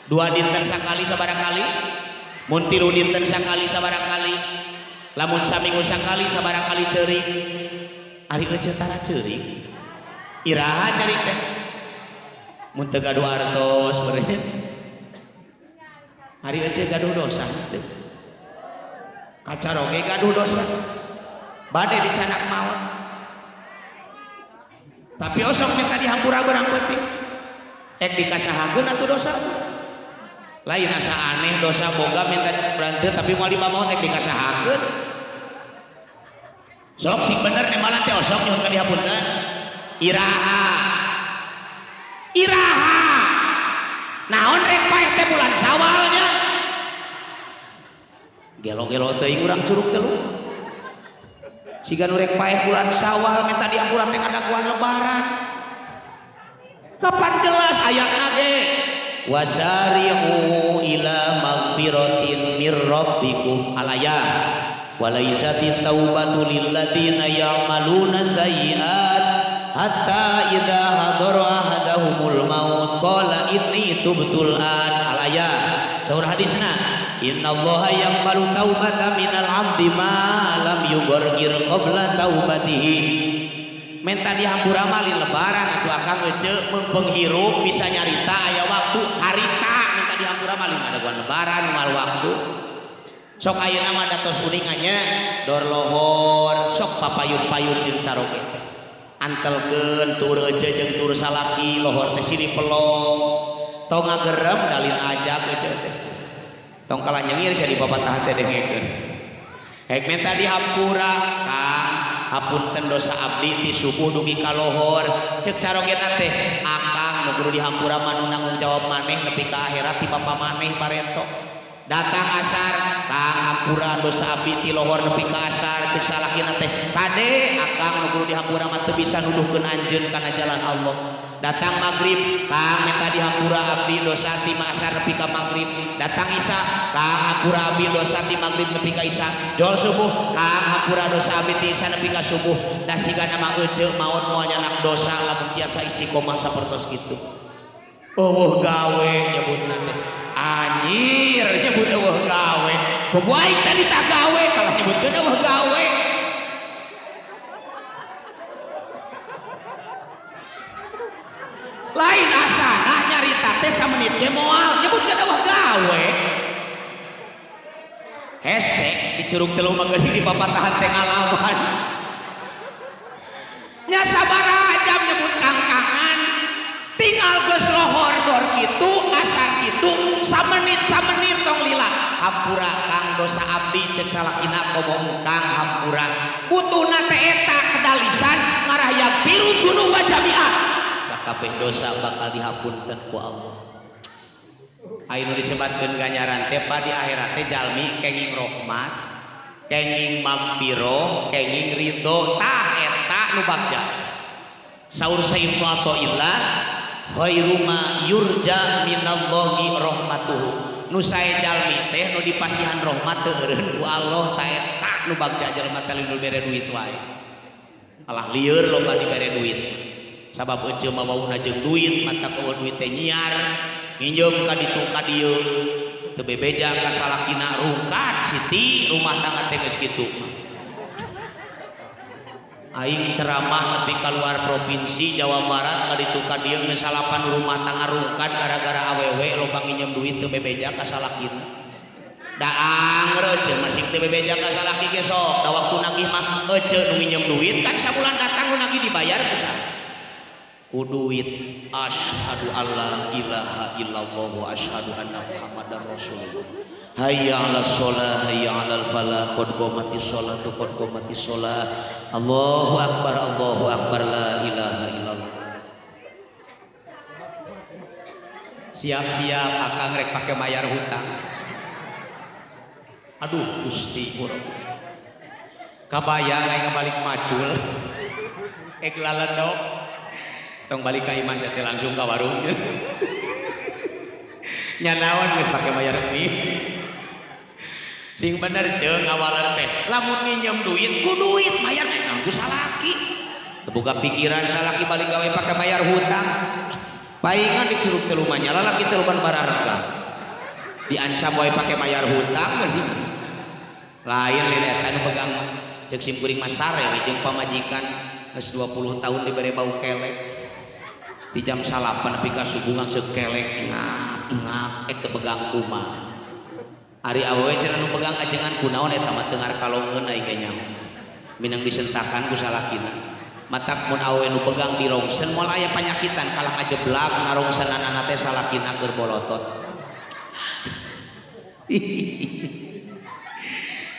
Dua dinten sakali sabaraha kali? Mun tilu dinten sakali sabaraha kali? Lamun saminggu sakali sabaraha kali ceurik? Ari euceu tara ceurik. Iraha ceurik teh? Mun teu gaduh artos meureun. Ari euceu gaduh dosa teu? Kacaroge gaduh dosa. Bade dicanak maot. Tapi osok minta dihampura berang peuting. Ek dikasahakeun atuh dosa. Lain asa aneh dosa boga minta beranteu tapi moal dimaot ek dikasahakeun. Sok sing bener nemalan teh osok nyuhun ka dihapunten. Iraha. Iraha. Naon rek paeh teh bulan Syawalnya. Gelo-gelo teuing urang curug telu. Siga nu rek paeh bulan Syawal minta dihampura teh ngadaguan lebaran. Kapan jelas ayatna ge? Wasari'u ila magfiratin mir rabbikum alaya walaisatit taubatu lil ladzina ya'maluna sayyi'at hatta idza hadara ahadahumul maut qala inni tubtul an alaya. Saur hadisna innallaha yaqbalu taubata minal 'abdi ma lam yughargir qabla taubatihi. Menta dihampura mah lain lebaran atuh akang ece menghirup bisa nyarita aya waktu harita minta dihampura mah lain adaguan lebaran moal waktu. Sok ayeuna mah datos uningannya dor lohor sok papayun-payun jeung caroge teh. Antelkeun tur ece jeung tur salaki lohor teh silih pelong. Tong ngagerem dalin ajak ece teh. Tong kalah nyengir sia di papatahan teh dengekeun. Hek menta dihampura Kang, hapunten dosa abdi ti subuh dugi ka lohor. Ceuk carogena teh akang nu kudu dihampura mah nu nanggung jawab maneh nepi ka akhirat ti bapa maneh bareto. Datang asar Kang hampura dosa abdi ti lohor nepi ka asar. Ceuk salakina teh kade akang nu kudu dihampura mah teu bisa nuduhkeun anjeun kana jalan Allah. Datang maghrib Kang minta dihampura abdi dosa ti asar nepi ka maghrib. Datang isya Kang hampura abdi dosa ti maghrib nepi ka isya. Jol subuh Kang hampura dosa abdi ti isya nepi ka subuh. Da sigana mah ece maot moal nyanak dosa lamun biasa istiqomah sapertos kitu. Eueuh gawe nyebutna teh. Anjir nyebut eueuh gawe. Kubu aing tadi tak gawe kalah nyebutkeun eueuh gawe. Lain asana nyarita teh samenit ge moal nyebutkeun eueuh gawe. Hese di curug telu mah geuning di papatahan teh ngalaman. Nya sabaraha jam nyebut kangkangan tinggal geus lohor dor kitu asar kitu samenit-samenit tong lila. Hampura Kang dosa abdi ceuk salakina komo Kang hampura. Butuhna teh eta kedalisan ngarah yaghfiru dzunuba jami'a. Sakabeh dosa bakal dihapunten ku Allah. Aya nu disebatkeun ganjaran teh pa di akhirat teh jalmi kenging rahmat, kenging magfirah, kenging ridho. Tah eta Eta nu bagja. Saur Sayyid Athaillah khairu ma yurja minallahi rahmatuhu. Nu sae jalmi teh nu dipasihan rahmat teu eureun ku Allah ta eta nu bagja jelema teh nu bere duit wae. Alah lieur loba dibere duit. Sabab eceu mah wauna jeung duit, mata eueuh duit teh nyiar, nginjeum ka ditu ka dieu. Teu bebeja ka salakina rungkad Siti rumah tangga teh geus kitu. Aing ceramah nepi ka luar provinsi Jawa Barat ka ditu ka dieu geus salapan rumah tangga rungkad gara-gara awewe loba nginjem duit teu bebeja ka salakina. Da anger eceu masih teu bebeja ka salaki ge sok, da waktu nagih mah eceu nu nginjem duit kan sabulan datang nu nagih dibayar ku saha? Ku duit. Asyhadu alla ilaha illallah wa asyhadu anna Muhammadar Rasulullah. Hayya 'alas shalah, hayya 'alal falah, qad qomatis sholatu, qad qomatis shalah. Allahu akbar, Allahu akbar, la ilaha illallah. Siap-siap akang rek pake mayar hutang. Aduh Gusti urang. Kabayang aing balik macul. Ek lalendok. Tong balik ka imah teh langsung ka warung. Nya naon geus pake mayar mie. Sing bener ceung awalan teh. Lamun nginjem duit ku duit mayar teh ku salaki. Teu boga pikiran salaki balik gawe pake mayar hutang. Paingan dicurug teh lumanya lalaki teh luban bararga. Diancam wae pake mayar hutang. Lain lin eta nu begang mah. Ceuk sim kuring mah sare we jeung pamajikan geus 20 tahun dibere bau kelek. Di jam 9 nepi ka subuh ngangseuk kelek ngap ngap ek teu begang kumaha. Ari awewe cenah nu begang ajengan kunaon eta mah teu ngarkalongeun aing ge nyaho. Minang disentakan ku salakina. Matak mun awewe nu begang dirongsen moal aya panyakitan kalah ngajeblak ngarongsenanana teh salakina keur bolotot.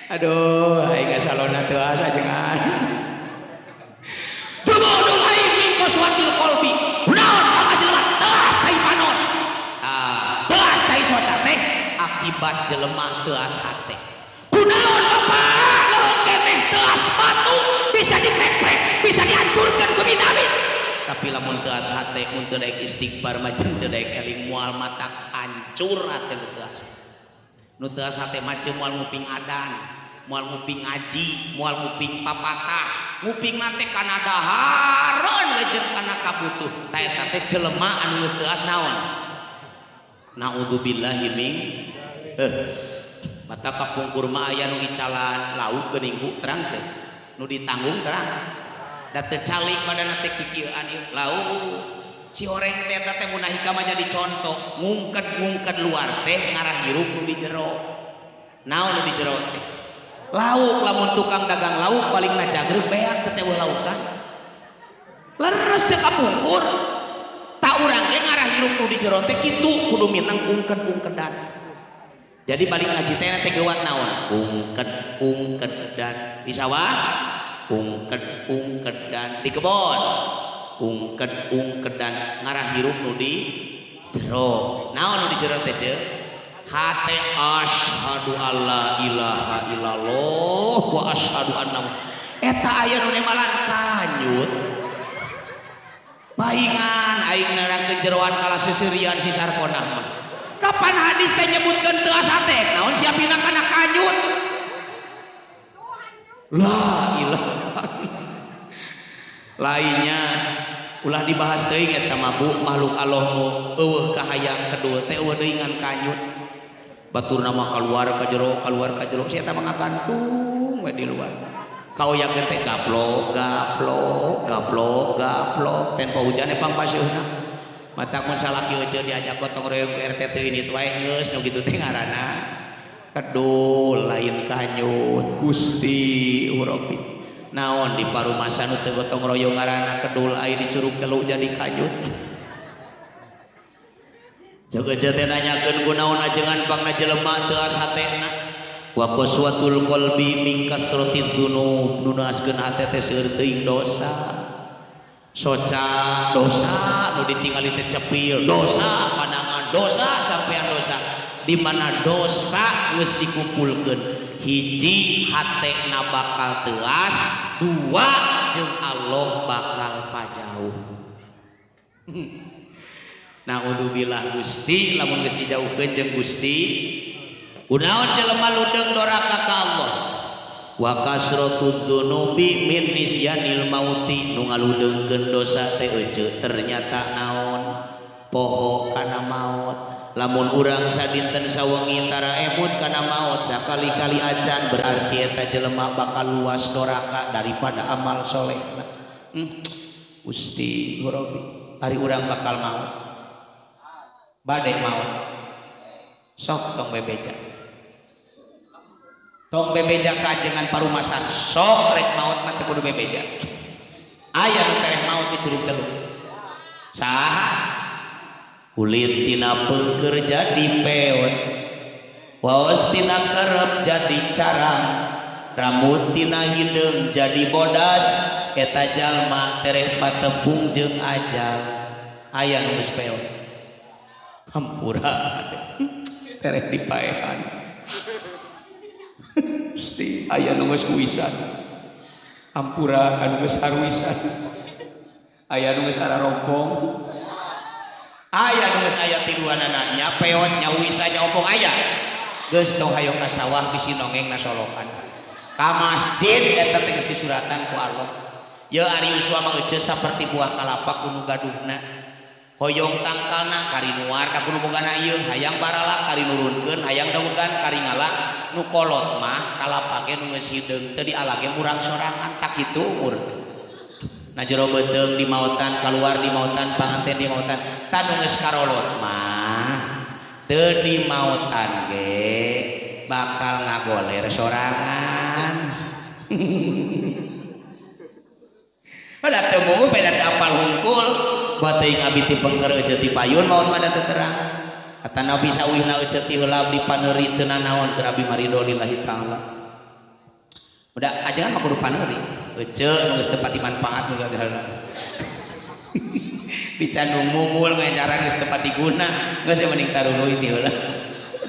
Aduh, aing salona teu asa ajengan. Jumudul aing min qaswatil qalbi. Naon pangajelema teuas cai panon. Ah, teuas cai soca teh akibat jelema teuas hate. Kunaon bapak leuheung keneh teuas batu bisa dipeprek, bisa dihancurkan ku binamit. Tapi lamun teuas hate mun teu daek istighfar mah jeung teu daek eling moal matak hancur hate nu teuas. Nu teuas hate mah jeung moal nguping adan, moal nguping ngaji, moal nguping papatah, ngupingna teh kana dahareun we jeung kana kabutuh. Ta eta teh jelema anu geus teuas naon? Naudzubillahi min mata kapungkur mah aya nu icalan lauk geuning bu terang teh. Nu ditanggung terang. Da teu calik badanna teh kikieuan ieu lauk. Si horeng teh eta teh munahika mah jadi contoh, ngungked-ngungked luar teh ngarah hirup nu di jero. Naon nu di jero teh? Lauk lamun tukang dagang lauk paling najagrug beak teh teh laukan. Leres ceuk kapungkur. Ta urang ge ngarah hirup nu di jero teh kitu kudu minang ungked-ungkedan. Jadi balik ngaji teh teh geuwat naon? Ungked-ungkedan. Di sawah ungked-ungkedan, di kebon ungked-ungkedan ngarah hirup nu di jero. Naon nu di jero teh ceuk? Hate asyhadu alla ilaha illallah wa asyhadu anna eta aya nu nemalan kanyut. Paingan aing nerangkeun jeroan kalah seuseurian si Sarkonah mah. Kapan hadis teh nyebutkeun teuas hate? Naon siapina kana kanyut? La ilaha. Lainnya ulah dibahas teuing eta mah bu makhluk Allah nu eueuh kahayang kedua teh eueuh deui ngan kanyut. Baturna mah kaluar ka jero, kaluar ka jero, si eta mah ngagantung we di luar. Kaoyakeun teh gaplok, gaplok, gaplok, gaplok, tempo hujan epang pasieuna. Matak mun salaki euceu diajak gotong royong ku RT teu ini wae geus nu kitu teh ngaranna. Kedul lain kanyut Gusti Rabbi. Naon di parumasan nu teu gotong royong ngaranna kedul aya di curug telu jadi kanyut. Jaga teh nanyakeun kunaon ajengan pangna jelema teu asa hatena. Wa qaswatul qalbi min kasratid dzunub, nu naaskeun hate teh seueur teuing dosa. Soca dosa nu ditingali teh cepil, dosa pandangan dosa sampean dosa. Di mana dosa geus dikumpulkeun, Hiji, hatena bakal teuas. Dua, jeung Allah bakal pajauh. Naudzubillah Gusti, lamun geus dijauhkeun jeung Gusti. Kunaon jelema ludeung doraka ka Allah? Wa kasratud dzunubi min nisyanil mauti. Nu ngaludeungkeun dosa teh ece ternyata naon? Poho kana maut. Lamun urang sadinten sawengi tara emut kana maut sakali-kali acan, berarti eta jelema bakal luas doraka daripada amal solehna. Gusti Rabbi, ari urang bakal maut, bade maut, sok tong bebeja, tong bebeja kajengan parumasan. Sok rek maut mah teu kudu bebeja. Aya nu tereh maut di Curug Telu, saha? Kulit tina pengker jadi peot, waos tina kerep jadi carang, rambut tina hideung jadi bodas. Eta jalma tereh patepung jeung ajal. Aya nu geus peot, hampura, tereh dipaehan. Gusti, aya nu geus kuisan, hampura, anu geus haruisan. Aya nu geus ararompong, aya nu geus aya tiduanana, nya peot, nya huisan, nya ompong aya. Geus tong hayo ka sawah, bisi nongeng na solokan. Ka masjid eta teh geus disuratan ku Allah. Ye ari yuswa mah ece saperti buah kalapa kudu gaduhna. Hoyong tangkalna kari nuar ka kudu bogana ieu, hayang barala kari nurunkeun, hayang dawegan kari ngala. Nu kolot mah kalapa ge nu geus hideung teu diala ge murang sorangan. Tak kitu umur. Na jero beuteung dimautan, kaluar dimautan, panganten dimautan. Tah, nu geus karolot mah teu dimautan ge bakal ngagoler sorangan. Pada teu mungu beda teu apal hungkul. Buat teuing abi ti pengker euceu ti payun maot mah da teu terang. Kata Nabi sawihna euceu ti heula di paneuri teu nanaon keur abi marido lillahi taala. Udah ajangan mah kudu paneuri. Ece nu geus teu pati manfaat nu gara. Dicandung mumul ngajaran geus teu pati guna, geus mending taruruy ti heula.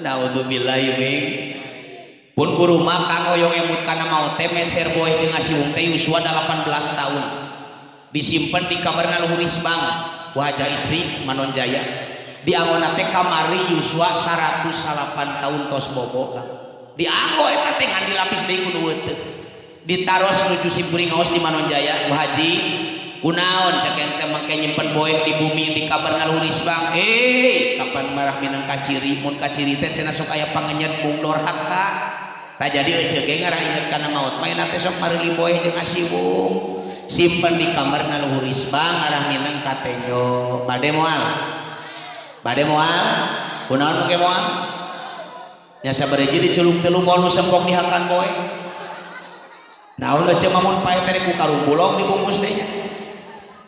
Naudzubillahi min. Pun guru mah kang hoyong emut kana maot teh meser boeh jeung asiwung teh yuswa 18 tahun. Disimpen di kamarna luhur isbang wajah istri Manonjaya. Diangona teh kamari yuswa 108 tahun tos bobo. Dianggo eta teh ngan dilapis deui ku nu teu. Ditaros nuju simkuring ngaos di Manonjaya, "Bu Haji, kunaon cek ente mangke nyimpen boeh di bumi di kamar luhur isbang?" "Eh, kapan marah minang kaciri, mun kaciri teh cenah sok aya pangenyet mung dorhaka." Tah, jadi ece ge ngarah inget kana maot mah teh sok mareuli boeh jeung asiwung. Simpen di kamar luhur isbang arah mineng katenjo. Bade moal? Bade moal? Kunaon mungkin moal? Nya sabariji diculuk telu moal nu sempok dihakan boeh. Naon ece mah mun pae teh ku karung bulog dibungkus teh nya.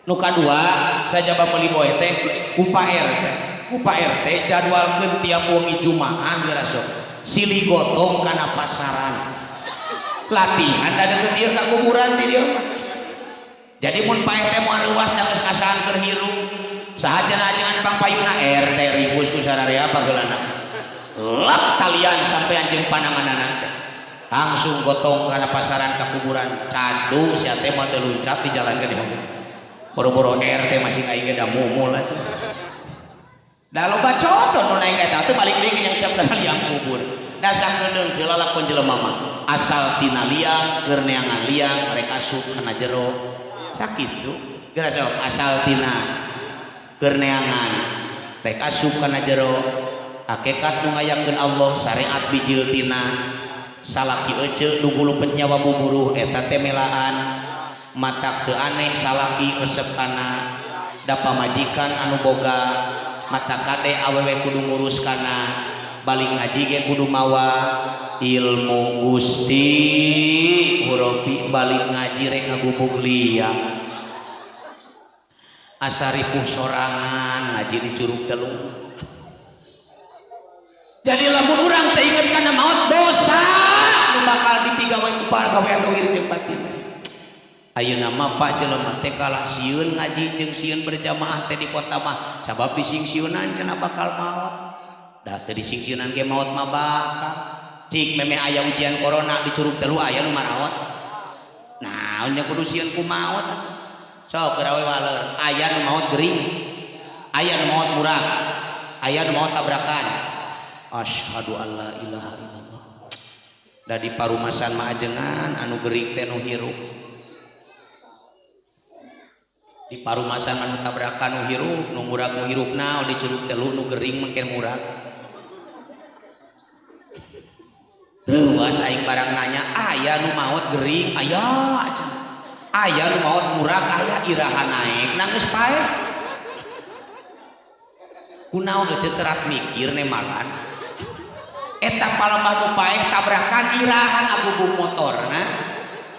Nu kadua, sajaba meuli boeh teh ku Pak RT. Ku Pak RT jadwalkeun tiap wengi Jumaah geura sok silih gotong kana pasaran. Latihan da deukeut ieu ka kuburan ti dieu mah. Jadi mun paeh teh moal reuas da geus ngasaan keur hirup. Saha cenah ajengan pangpayuna? RT ribus ku sararea pageulana. Lap talian sampai anjeun pananganana teh. Langsung gotong kana pasaran ka kuburan. Cadu sia teh mah teu luncat di jalan gede oge. Boro-boro RT masih aing ge da mumul atuh. Da loba contoh nu naik eta teh balik deui yang cap kana liang kubur. Da sakedeung lalakon jelema mah asal tina liang keur neangan liang rek asup kana jero. Sakitu geura sok asal tina keur neangan rek asup kana jero. Hakikat nu ngayakeun Allah syariat bijil tina salaki ece nu gulupet nyawa buburuh eta teh melaan. Matak teu aneh salaki resep kana da pamajikan anu boga. Mata kade awewe kudu ngurus kana balik ngaji ge kudu mawa ilmu. Gusti Hurobi, balik ngaji rek ngagubug liang, asa ripuh sorangan ngaji di Curug Telu. Jadi lamun urang teh inget kana maot, dosa nu bakal dipigawe ku para gawean dohir jeung batin. Ayeuna mah Pak, jelema teh kalah sieun ngaji jeung sieun berjamaah teh di kota mah, sabab disingsieunan cenah bakal maot. Da teu disingsieunan ge maot mah bakal. Cik memeh aya ujian corona di Curug Telu aya nu maraot. Naon nya kudu sieun ku maot. Sok geura we waler, aya nu maot gering, aya nu maot murag, aya nu maot tabrakan. Asyhadu alla ilaha illallah. Da di parumasan mah ajengan anu gering teh nu hirup. Di parumasan anu tabrakan nu hirup, nu murag nu hirup naon di Curug Telu nu gering mangke murag. Reuas aing barang nanya, aya nu maot gering, aya cenah. Aya nu maot murag, aya iraha naek, na geus paeh. Kunaon euceut terat mikir nemalan. Eta palembah nu paeh tabrakan iraha ngabubung motorna.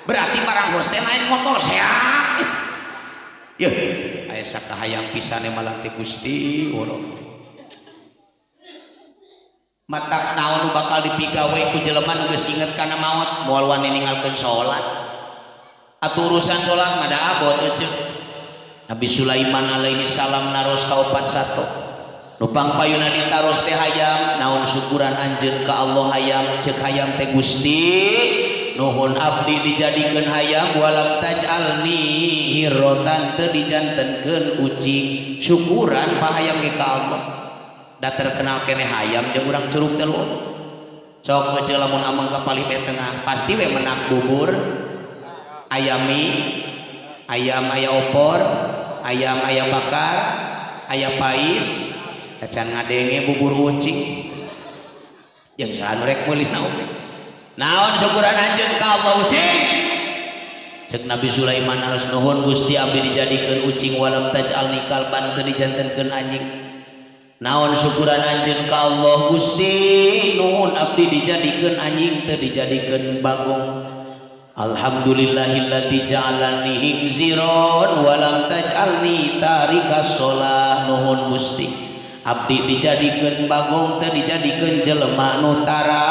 Berarti barang hos teh naik motor seak. Yeuh, aya sakahayang pisan nemalan teh Gusti Allah. Matak naon nu bakal dipigawe ku jelema nu geus inget kana maot, moal wani ninggalkeun salat. Atuh urusan salat mah da abot euceut. Nabi Sulaiman alaihi salam naros ka opat sato. Nu pangpayuna ditaros teh hayam, naon syukuran anjeun ka Allah hayam, ceuk hayam teh Gusti nuhun abdi dijadikeun hayam walam taj'alni hirrotan teu dijantenkeun ucing. Syukuran pahayam ge ka Allah. Da terkenal keneh hayam jeung urang Curug Telu. Sok euceut lamun ameng ka palih be tengah pasti we menak bubur ayami, ayam aya opor, ayam aya bakar, aya pais, acan ngadenge bubur ucing. Jeung saha nu rek meuli naon? Naon syukuran anjeun ka Allah ucing? Ceuk Nabi Sulaiman harus nuhun Gusti abdi dijadikeun ucing walam taj'alni kalban teu dijantenkeun anjing. Naon syukuran anjeun ka Allah Gusti nuhun abdi dijadikeun anjing teu dijadikeun bagong. Alhamdulillahilladzi ja'alani hingziron walam taj'alni tarikas shalah. Nuhun Gusti abdi dijadikeun bagong teu dijadikeun jelema nu tara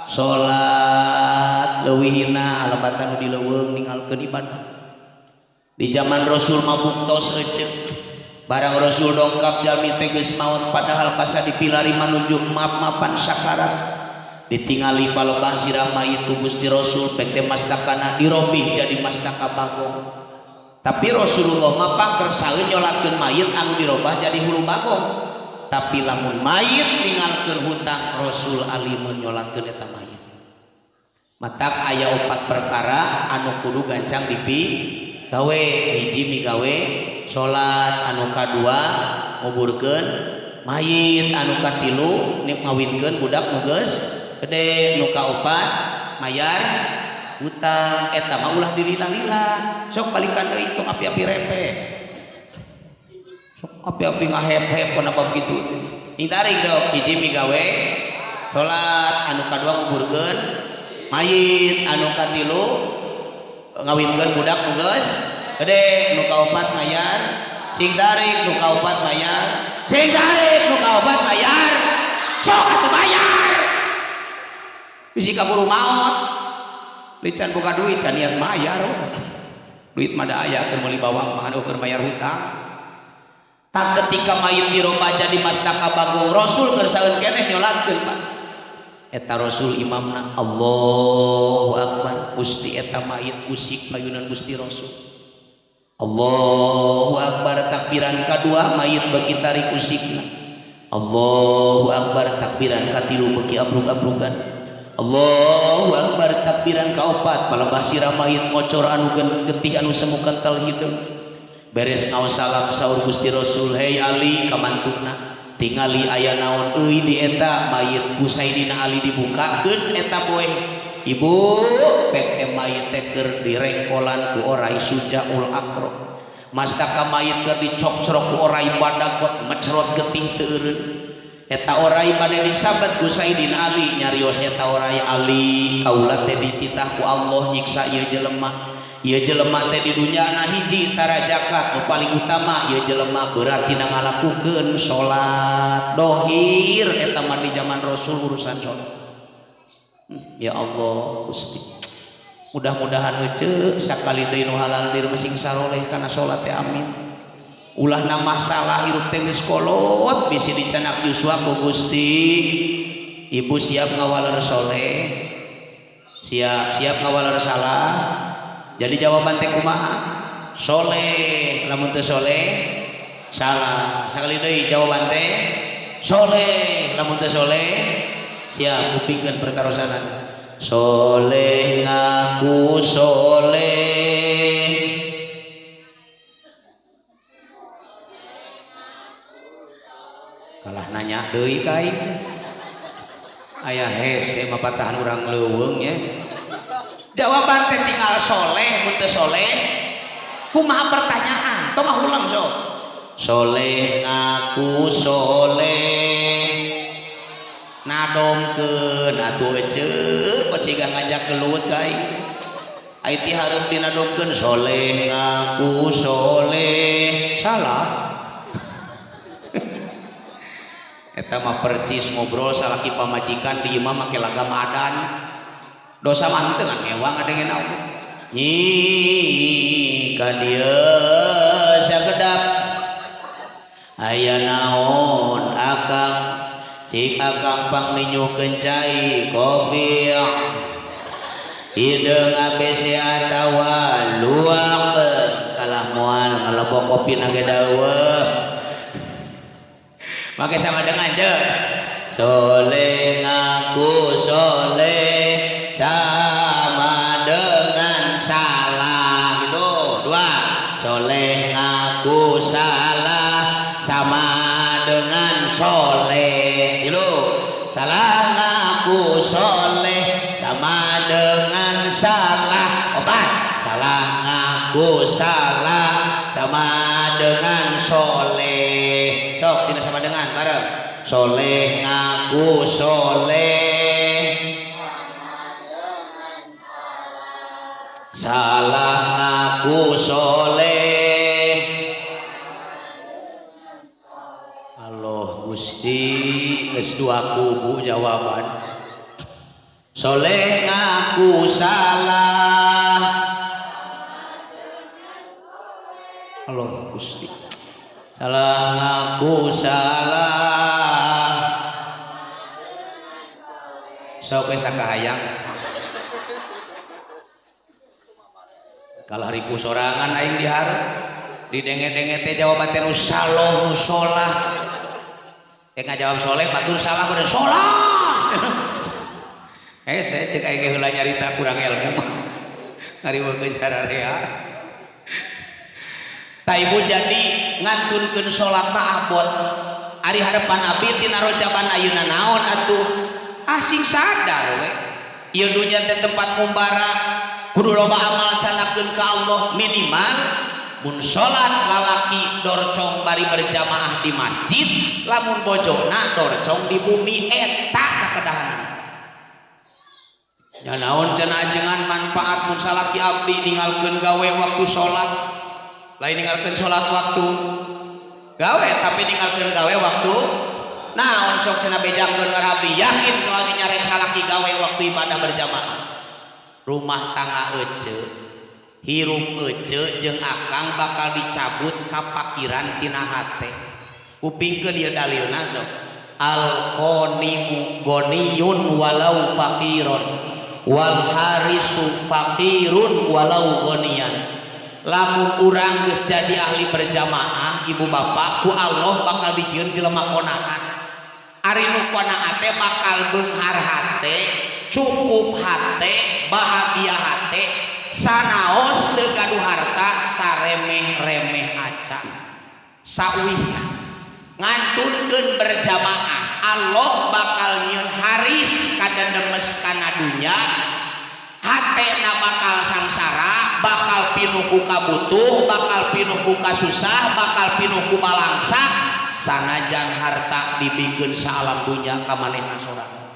salat. Leuwih hina alabatan nu dileuweung ninggalkeun ibadah. Di zaman Rasul mah buktos euceut. Barang Rasul dongkap jalmi teh geus maot padahal pasa dipilari manuju maaf-maafan sakarat. Ditingali palebah sirah mayit ku Gusti Rasul pek teh mastakana dirobih jadi mastaka bagong. Tapi Rasulullah mah pangkersaeun nyolatkeun mayit anu dirobah jadi hulu bagong. Tapi lamun mayit ninggalkeun hutang Rasul alimun nyolatkeun eta mayit. Matak aya opat perkara anu kudu gancang dipi gawe. Hiji migawe salat, anu kadua nguburkeun mayit, anu katilu ngawinkeun budak nu geus gede, nu kaopat mayar hutang. Eta mah ulah dilila-lila. Sok balikan deui tong api-api repe. Sok api-api ngahep-hep kana bab kitu. Ing tarik sok hiji migawe salat, anu kadua nguburkeun mayit, anu katilu ngawinkeun budak nu geus gede, nu kaopat mayar sing tarik, nu kaopat mayar sing tarik, nu kaopat mayar. Sok atuh bayar bisi kaburu maot. Lican boga duit can niat mayar. Duit mah da aya keur meuli bawang mah anu keur bayar hutang. Tak ketika mayit dirobah jadi mastaka bagong Rasul keur saeun keneh nyolatkeun Pak. Eta Rasul imamna Allahu Akbar. Gusti eta mayit usik payunan Gusti Rasul. Allahu Akbar takbiran kadua mayit beuki tarik usikna. Allahu Akbar takbiran katilu beuki abrug-abrugan. Allahu Akbar takbiran kaopat palebah sirah mayit ngocor anu getih anu semu kental hideung. Beres ngaos salam saur Gusti Rasul, hei Ali kamantuna tingali aya naon euy di eta mayit ku Sayyidina Ali dibukakeun eta poe. Ibu pek teh mayit teh keur direngkolan ku orai Sujaul Akro. Mastaka mayit keur dicokcrok ku orai badagot mecerot getih teu eureun. Eta orai bade disabet ku Sayyidina Ali nyarios eta orai Ali kaula teh dititah ku Allah nyiksa ieu jelema. Ieu jelema teh di dunya na hiji tara zakat nu paling utama ieu jelema berat tina ngalakukeun salat dohir eta mah di zaman Rasul urusan salat. Ya Allah Gusti. Mudah-mudahan heuceu sakali deui nu halal dir sing saroleh kana salat teh amin. Ulah na masalah hirup teh geus kolot bisi dicanak Yuswa ku Gusti. Ibu siap ngawaler soleh? Siap. Siap ngawaler salah? Jadi jawaban teh kumaha? Soleh lamun teu soleh salah. Sakali deui, jawaban teh soleh lamun teu soleh. Siap, kupingkeun pertarosanan. Soleh ngaku soleh. Kalah nanya deui ka aing. Aya hese mah patahan urang leuweung nya. Jawaban teh tinggal soleh mun teu soleh. Kumaha pertanyaan? Tong ulang sok. Soleh ngaku soleh. Nadomkeun atuh eceu, kok ciga ngajak gelut ka aing. Ai ti hareup dinadomkeun soleh ngaku soleh. Salah. Eta mah percis ngobrol salaki pamajikan di imah make lagam adan. Dosa mah henteu ngan ngewa ngadengen oge. Nyi ka dieu sakedap aya naon akang? Cik akang pang ninyuhkeun cai kopi hideung ABC atawa luak. Kalah moal ngalebok kopi na ge daweuh. Make sama dengan je. Soleh ngaku soleh sama dengan salah gitu. Dua. Soleh ngaku salah sama dengan soleh. Tilu. Salah ngaku soleh sama dengan salah. Opat. Salah ngaku salah sama dengan soleh. Sok tidak sama dengan bareng. Soleh ngaku soleh. Salah ngaku soleh. Allah Gusti geus dua kubu jawaban. Soleh ngaku salah. Allah Gusti. Salah ngaku salah. Sok we sakahayang. Kalah ribu sorangan aing dihareup. Didenge-denge teh jawaban teh nu saloh nu solah. Rek ngajawab soleh batur salah kudu solah. Saya cek aing heula nyarita kurang ilmu. Ngariweukeun sararea. Ta ibu jadi ngantunkeun salat mah abot. Ari harapan abdi tina rojaban ayeuna naon atuh? Asing sadar we. Ieu dunya teh tempat ngumbara, kudu loba amal canakeun ka Allah minimal mun salat lalaki dorcong bari berjamaah di masjid, lamun bojona dorcong di bumi eta kakedahanan. Ya naon cenah ajengan manfaat mun salaki abdi ninggalkeun gawe waktu salat. Lain ninggalkeun salat waktu gawe tapi ninggalkeun gawe waktu naon sok cenah bejakeun ka abdi yakin soal nyarek salaki gawe waktu ibadah berjamaah. Rumah tangga ece hirup ece jeung akang bakal dicabut kapakiran tina hate. Kupingkeun ieu dalilna sok. Al qanimu ghaniyun walau faqiron wal harisu faqirun walau ghaniyan. Lamun urang geus jadi ahli berjamaah ibu bapak ku Allah bakal dijieun jelema qanaat. Ari nu qanaat teh bakal beunghar hate, cukup hate, bahagia hate, sanaos teu gaduh harta saremeh-remeh acan. Sauwihna ngantunkeun berjamaah, Allah bakal nyieun haris kadedemes kana dunya, hatena bakal sangsara, bakal pinuh ku kabutuh, bakal pinuh ku kasusah, bakal pinuh ku balangsa, sanajan harta dibikeun saalam dunya ka manehna sorangan.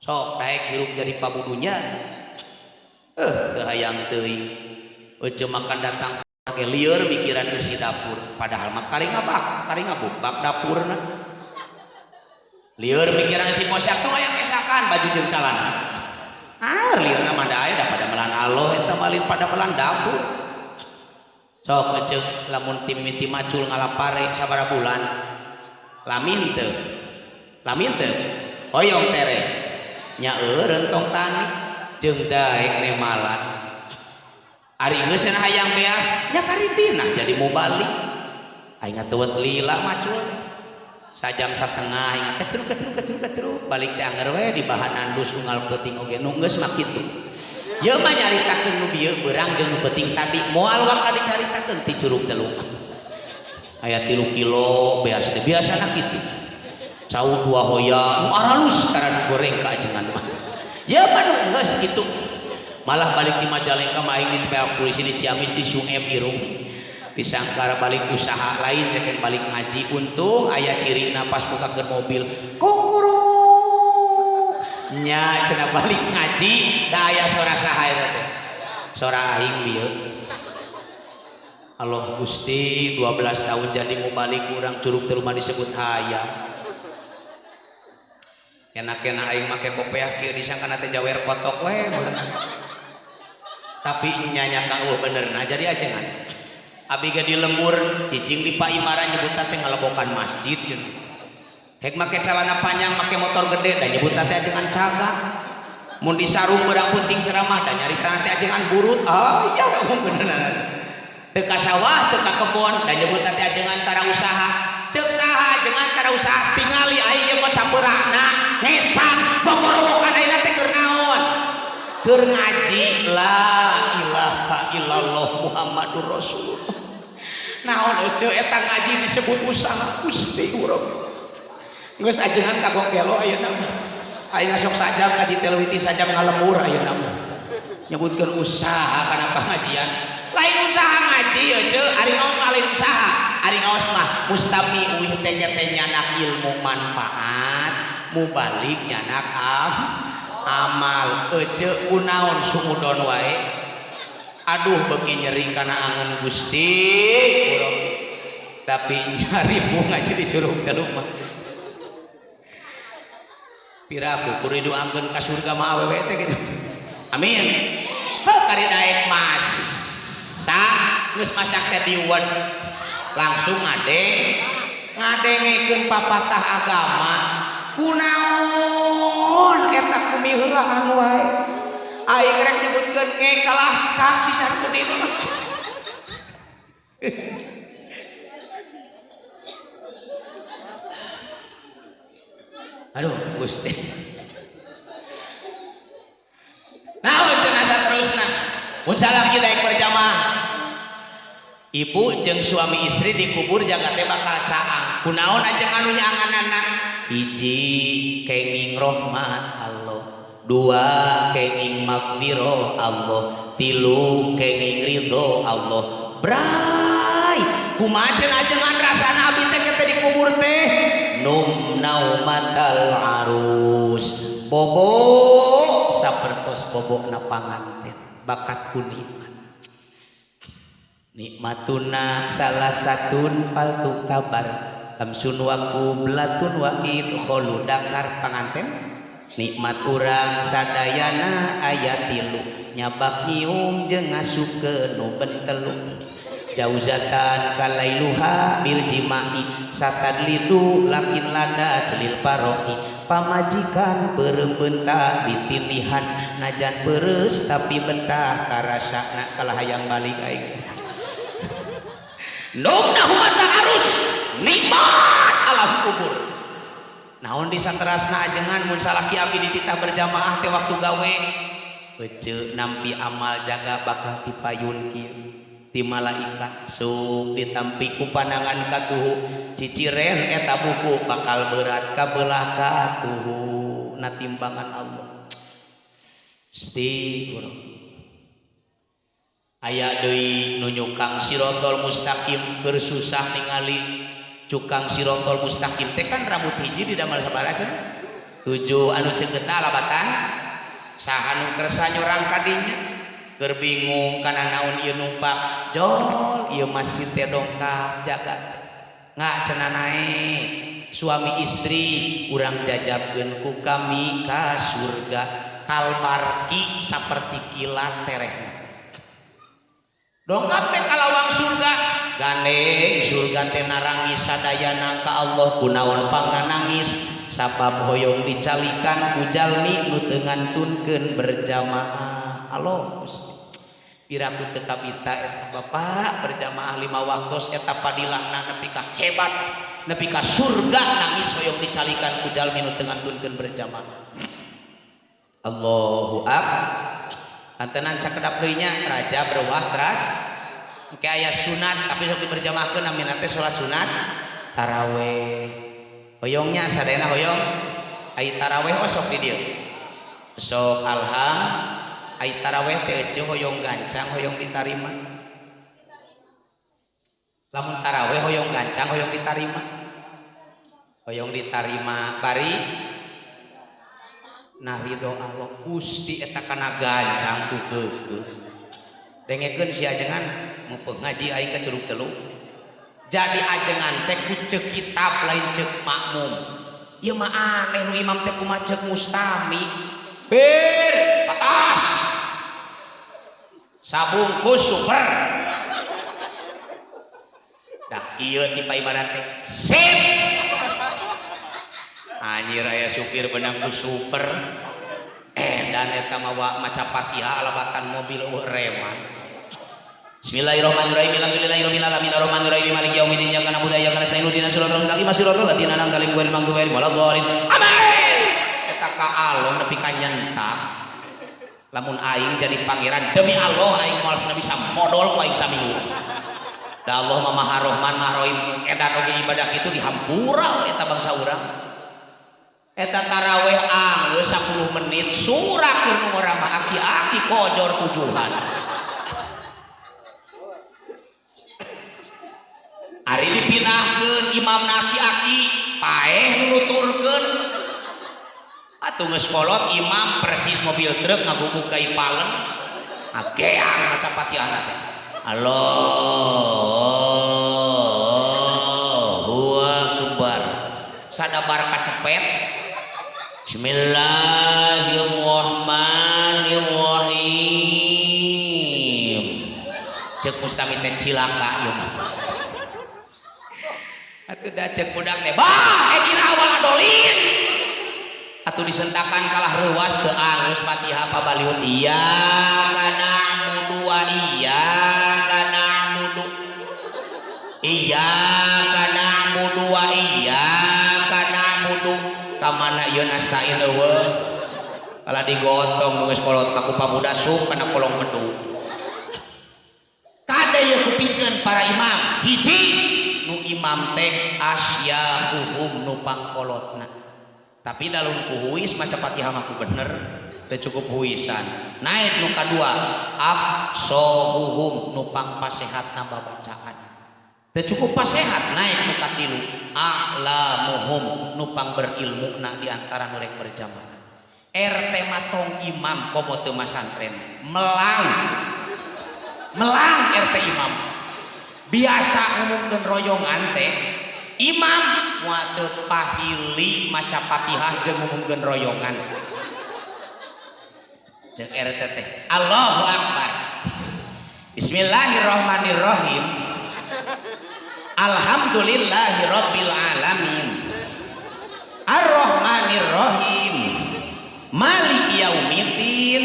Sok daek hirup jadi pabudunya. Teu hayang teuing. Ece makan datang ge lieur mikiran eusi dapur, padahal mah kari ngabak, kari ngabuk dapurna. Lieur mikiran si posyak tong aya kesakan baju jeung calana. Ah, lieurna mah da aya da pada melan Allah eta malin pada melan dapur. Sok ece lamun timiti macul ngalapare sabaraha bulan. Lamin teu. Lamin teu. Hoyong tereh. Nya eureun tong tani jeung daek nemalan. Ari geus hayang beas nya karidina jadi mau balik. Aing atuwet lila macul. Sajam satengah aing kecruk kecruk kecruk kecruk balik teh angger we di bahan andus unggal peuting oge nu geus mah kitu. Ieu mah nyaritakeun nu bieu beurang jeung nu peuting tadi moal waka dicaritakeun ti Curug Telu. Aya 3 kilo beas teh biasana kitu. Cau 2 hoya nu aralus tara nu goreng ka ajengan mah. Ieu mah nu geus kitu. Malah balik di Majalengka mah aing ditepel polisi di Ciamis di Sungem irung. Disangkara balik usaha lain cek balik ngaji untung aya cirina pas bukakeun mobil kongkorong nya cenah balik ngaji da aya sora saha eta teh sora aing bieu. Allah Gusti 12 tahun jadi mau balik urang Curug Telu mah disebut hayam. Enak-enak aing make kopeah kieu disangkana teh jawer kotok we. Tapi nyanya kang eueuh benerna jadi ajengan. Abi ge di lembur cicing di Paimaran nyebutna teh ngalebokan masjid cenah. Hek make celana panjang make motor gede da nyebutna teh ajengan cagak. Mun di sarung beurang penting ceramah da nyaritana teh ajengan burut. Ah iya ngomong benerna. Teu ka sawah teu ka kebon da nyebutna teh ajengan tara usaha. Ceuk saha ajengan tara usaha tingali aing ieu mah sapeurana ngesang bokorowokan ayeuna teh keur naon? Keur ngaji la ilaha illallah Muhammadur Rasulullah. Naon ece eta ngaji disebut usaha Gusti urang. Geus ajengan kagok gelo ayeuna mah. Aing sok sajam ngaji teh leuwih ti sajam ngalembur ayeuna mah. Nyebutkeun usaha kana pangajian. Lain usaha ngaji ece, ari ngaos mah lain usaha. Ari ngaos mah mustami uih teh teh nyanak ilmu manfaat, mubalik nyanak amal. Ece kunaon sungudon wae. Aduh beuki nyeri kana angen Gusti urang. Tapi nyari ngaji di Curug Telu mah. Piraku kudu didoakeun ka surga mah awewe teh kitu. Amin. Heuh kari daek masak, geus masak teh diuwed. Langsung ngadengekeun papatah agama. Kunaon eta kumiheulaan wae. Aing rek nyebutkeun nge kalah kang si Sarpudin. Aduh Gusti. Naon cenah saterusna? Mun salaki daek berjamaah. Ibu jeung suami istri dikubur jaga teh bakal caang. Kunaon aja anu nyaanganana? Hiji kenging rahmat Allah, 2 kenging magfirah Allah, 3 kenging ridho Allah. Bray, kumaha cenah ajengan rasana abdi teh teh dikubur teh? Num naumatal arus. Bobo sapertos bobokna panganten bakat ku nikmat. Nikmatuna salah satun paltu tabar hamsun wa qublatun wa idkhulu dakar panganten. Nikmat urang sadayana aya 3 nyabak nyium jeung ngasupkeun nu bentelu. Jauzatan kalailuha bil jima'i satadlidu lakin lada celil paroi. Pamajikan peureum beunta ditinihan najan peureus tapi betah karasana kalah hayang balik aing. Numna humata arus nikmat alam kubur. Naon disaterasna ajengan mun salaki abdi dititah berjamaah teh waktu gawe. Ece nampi amal jaga bakal dipayun kieu ti malaikat sup ditampi ku panangan katuhu ciciren eta buku bakal berat kabelah katuhu na timbangan Allah. Gusti urang aya deui nu nyukang sirotol mustaqim keur susah ningali cukang sirotol mustaqim teh kan rambut hiji di damel sabaraha cenah? 7 anu seukeutna alabatan saha nu kersa nyorang kadinya keur bingung kana naon ieu numpak jol ieu masjid teh dongkap jaga nggak cenah naek suami istri urang jajabkeun ku kami ka surga kalbarki saperti kilat terehna dongkap teh kalawang surga gandeng surga teh narangis sadayana ka Allah kunaon pangna nangis Sabab hoyong dicalikan ku jalmi nu teu ngantunkeun berjamaah. Allah Gusti, piraku teu kabita eta bapak berjamaah 5 waktos eta padilahna nepi ka hebat, nepi ka surga nangis hoyong dicalikan ku jalmi nu teu ngantunkeun berjamaah. Allahu akbar. Kantenan sakedap deui nya raja berwah teras engke aya sunat tapi sok diberjamaahkeun namina teh salat sunat taraweh. Hoyongnya sadayana hoyong ai taraweh oh sok di dieu. Sok alham ai taraweh teh euceuh hoyong gancang hoyong ditarima. Lamun taraweh hoyong gancang hoyong ditarima. Hoyong ditarima bari narido Allah Gusti eta kana gancang ku keukeuh. Dengekeun si ajengan mumpung ngaji aing ka Curug Telu. Jadi ajengan teh ku ceuk kitab lain ceuk makmum. Ieu mah aneh nu imam teh kumaha ceuk mustami. Bir patas. Sabungkus super. Dah ieu tipe ibarat teh sip. Anjir aya supir benang ku super. Dan eta mah maca Fatihah alabatan mobil eueuh reman. Bismillahirrahmanirrahim. Alhamdulillahirabbil alamin arrahmanirrahim maliki yaumiddin iyyaka na'budu wa iyyaka nasta'in ihdinas siratal mustaqim siratal ladzina an'amta 'alaihim ghairil maghdubi 'alaihim waladdallin. Amin. Eta ka Allah nepi ka nyentak. Lamun aing jadi pangeran demi Allah aing moal bisa modol ku aing saminggu. Da Allah mah Maha Rahman Maha Rahim edan oge ibadah kitu dihampura we eta bangsa urang. Eta taraweh anggeus 10 menit surakeun nu urang mah aki-aki kojor tujuhan. Ari dipinahkeun imam aki-aki paeh nuturkeun. Atuh geus kolot imam percis mobil truk ngaguguk ka ipalen. Ageang maca Fatihahna teh. Allahu akbar. Sadabar kacepet. Bismillahirrahmanirrahim. Ceuk mustami teh cilaka ieu mah. Atuh da ceuk budak teh, bah, kira awal adolin. Atuh disentakan kalah reuwas teu alus Fatihah pabaliut. Iyyaka na'budu wa iyyaka na'budu. Iyyaka na'budu wa iyyaka na'budu. Ka mana ieu nasta'in eueuh? Kalah digotong nu geus kolot ku pamuda sup kana kolong bedu. Kade ieu kupikeun para imam. Hiji nu imam teh asyahuhum nu pangkolotna. Tapi dalun ku huis maca Fatihah mah ku bener, teu cukup huisan. Naik nu kadua afsohuhum nu pangpasehatna babacaan. Teu cukup pasehat naik nu katilu a'lamuhum nu pangberilmuna di antara nu rek berjamaah. RT matong imam komo teu masantren melang. Melang RT imam. Biasa ngumumkeun royongan teh imam moal teu pahili maca Fatihah jeung ngumumkeun royongan. Jeung RT teh Allahu akbar. Bismillahirrahmanirrahim. Alhamdulillahirabbil alamin. Arrahmanirrahim. Maliki yaumiddin.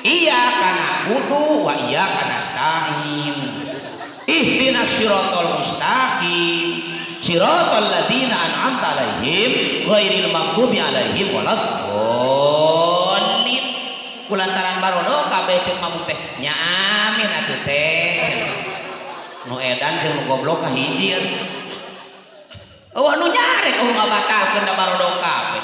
Iyyaka na'budu wa iyyaka nasta'in. Ihdinas siratal mustaqim. Siratal ladzina an'amta 'alaihim ghairil maghdubi 'alaihim waladdallin. Kulantaran barodo kabeh ceuk mamung teh nya amin atuh teh. Nu edan jeung nu goblok kahiji atuh. Eueuh nu nyarek eueuh ngabatalkeun da barodo kabeh.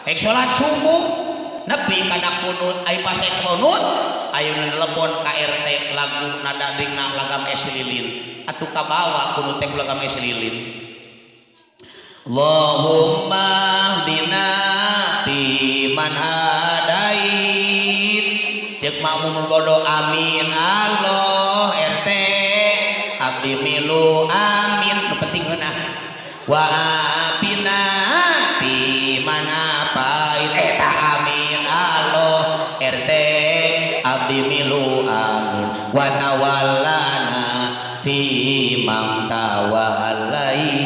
Hek salat subuh nepi kana kunut ai pas kunut ayeuna nelpon ka RT lagu nada dingna lagam es lilin. Atuh kabawa kunut teh lagam es lilin. Allahumma hdina fi man hadait. Ceuk makmum bodoh amin Allah RT abdi milu amin nu penting heunah. Wa afina fi man afait eta amin Allah RT abdi milu amin wa tawallana fi man tawallait.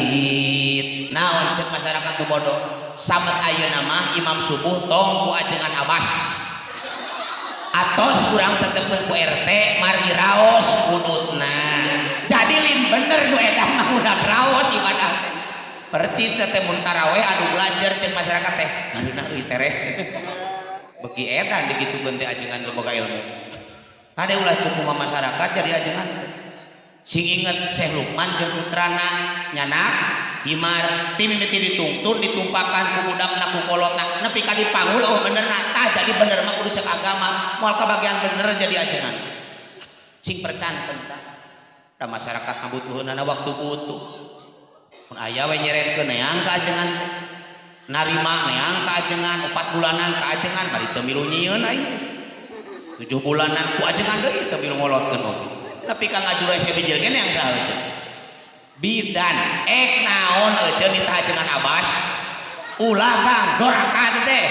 Naon ceuk masyarakat nu bodoh Samet ayeuna mah imam subuh tong ku ajengan Abbas. Atos kurang tetepkeun ku RT mari raos kunutna. Jadi lin bener nu edan mah udah raos ibadah. Percis teh mun taraweh anu belajar ceuk masyarakat teh. Mareunah euy tereh. Beki edan digitukeun teh ajengan teu boga ilmu. Kade ulah ceuk kumaha masyarakat jadi ajengan. Sing inget Syekh Lukman jeung putrana nyanak himar ti mimiti ditungtun ditumpakan ku budakna ku kolotna nepi ka dipanggul oh benerna tah jadi bener mah kudu cek agama moal kabagian bener jadi ajengan sing percanten tah da masyarakat ngabutuheunana waktu butuh mun aya we nyerenkeun neang ka ajengan narima neang ka ajengan 4 bulanan ka ajengan bari teu milu nyieun aing 7 bulanan ku ajengan deui teu milu ngolotkeun oge nepi ka ngajur hese bijil ge neang saha euceun bidan ek naon euceun ditah ajengan Abbas ulah Kang doraka teh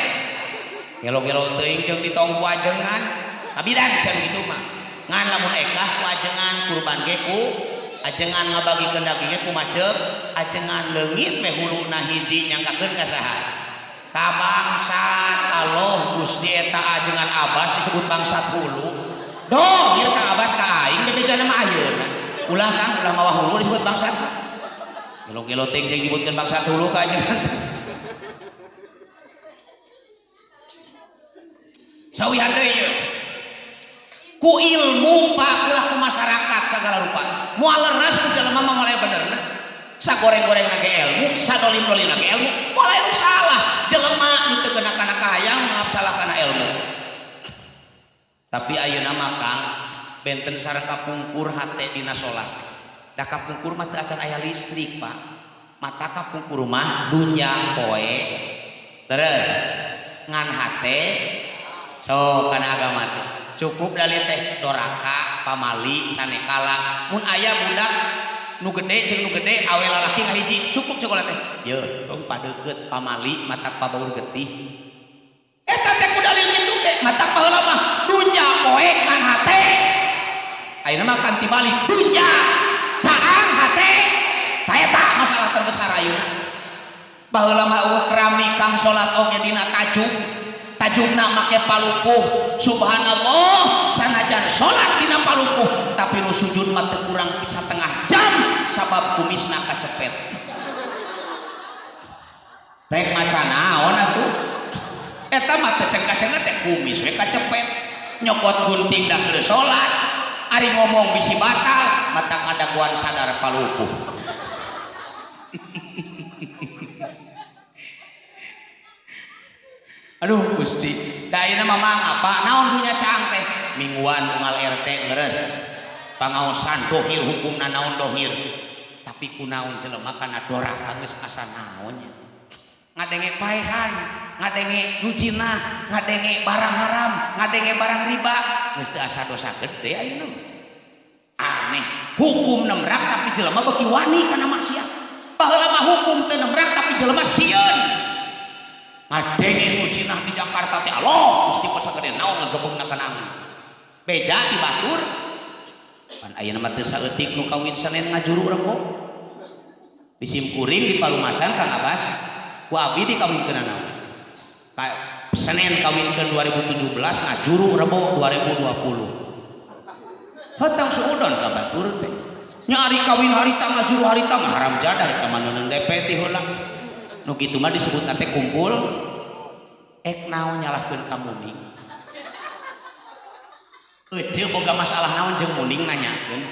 gelo-gelo teuing jeung ditong ku ajengan kabidan sia kitu mah ngan lamun ekah ku ajengan kurban ge ku ajengan ngabagikeun dagingnya ku macet ajengan leungit we huluna hiji nyangkakeun ka saha ka bangsat Allah Gusti eta ajengan Abbas disebut bangsat hulu doh ieu Kang Abbas ka aing bebejana mah ayeuna ulah Kang ulah mawa hulu disebut bangsat gelo-gelo teuing jeung nyebutkeun bangsat hulu ka ajengan sauyan deui ieu ku ilmu Pak ulah ku masyarakat sagala rupa moal leres ku jelema mah moal aya benerna sagoreng-gorengna ge ilmu sadolim-dolimna ge ilmu moal aya nu salah jelema nu teu kena kana kahayang maaf salah kana ilmu tapi ayeuna mah Kang benten sareng kapungkur hate dina salat da kapungkur mah teu acan aya listrik Pak mata kapungkur mah dunya poe terus ngan hate so kana agama teh cukup dalil teh doraka pamali sanekala mun aya budak nu gede jeung nu gede awe lalaki ngahiji cukup cukup teh yeuh tong padeukeut pamali matak pabaur getih eta teh ku dalil kitu ge matak baheula mah dunya poe ngan hate ayeuna mah kan tibalik dunya caang hate ta eta masalah terbesar ayeuna baheula mah eueuh keramik kang salat oge dina tajuk tajukna make palupuh subhanallah sanajan salat dina palupuh tapi nu sujud mah teu kurang ti satengah jam sabab kumisna kacepet rek maca naon atuh eta mah teu cengka-cengka teh kumis we kacepet nyokot gunting da keur salat ari ngomong bisi batal mata ngadaguan sadar palupuh aduh Gusti da ayeuna mah mang apa naon dunya caang teh mingguan unggal RT leres pangaosan dohir hukumna naon dohir tapi kunaon jelema kana doraka geus asa naonnya ngadenge paehan ngadenge nu jinah ngadenge barang haram ngadenge barang riba geus teu asa dosa gede ayeuna aneh hukum nemrak tapi jelema beuki wani kana maksiat baheula mah hukum teu nemrak tapi jelema sieun ngadenge nu jinah di Jakarta teh Allah Gusti kok sagede naon ngagebegna kana angin beja ti batur pan ayeuna mah teu saeutik nu kawin Senin ngajuru rebo disimkuring di palumasan Kang Abbas ku abdi dikawinkeun naon ka Senin kawinkeun 2017 ngajuru rebo 2020 heuh suudon ka batur teh nya ari kawin harita ngajuru harita mah haram jadah eta mah neuneung DP ti heula nu kitu mah disebutna teh kumpul ek naon nyalahkeun ka muning eceu boga masalah naon jeung muning nanyakeun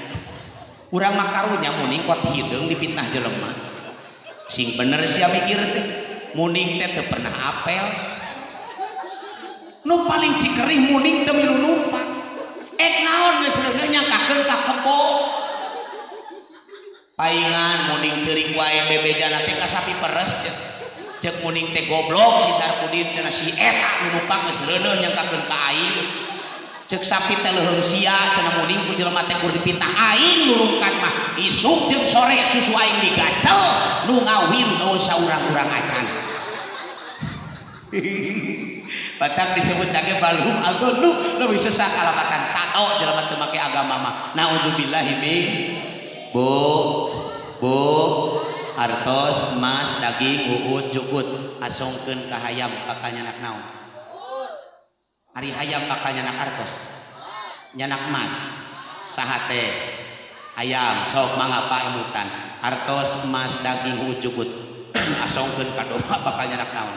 urang mah karunya muning kot hideung dipitnah jelema sing bener sia mikir teh muning teh teu pernah apel nu paling cikerih muning teu milu numpak ek naon geus reuneuh nyangkakeun ka kebo paingan muning ceurik wae bebejana teh ka sapi peres cek muning teh goblok si Sarpudin cenah si eta nu numpak geus reuneuh nyangkakeun ka aing cek sapi teh leuheung sia cenah muning ku jelema teh kur dipitah aing nurungkan mah isuk jeung sore susu aing digacel nu ngawin eueuh saurang-urang acan batang disebut lagi balhum adallu leuwih sesat kalamatan sato jelema teu make agama mah naudzubillahi min Bu, Artos, emas, daging, huut, jukut, asongkeun ka hayam bakal nyanak naon? Ari hayam bakal nyanak artos, nyanak emas, saha teh? Hayam. Sok mangga Pak emutan. Artos, emas, daging, huut, jukut, asongkeun ka domba bakal nyanak naon?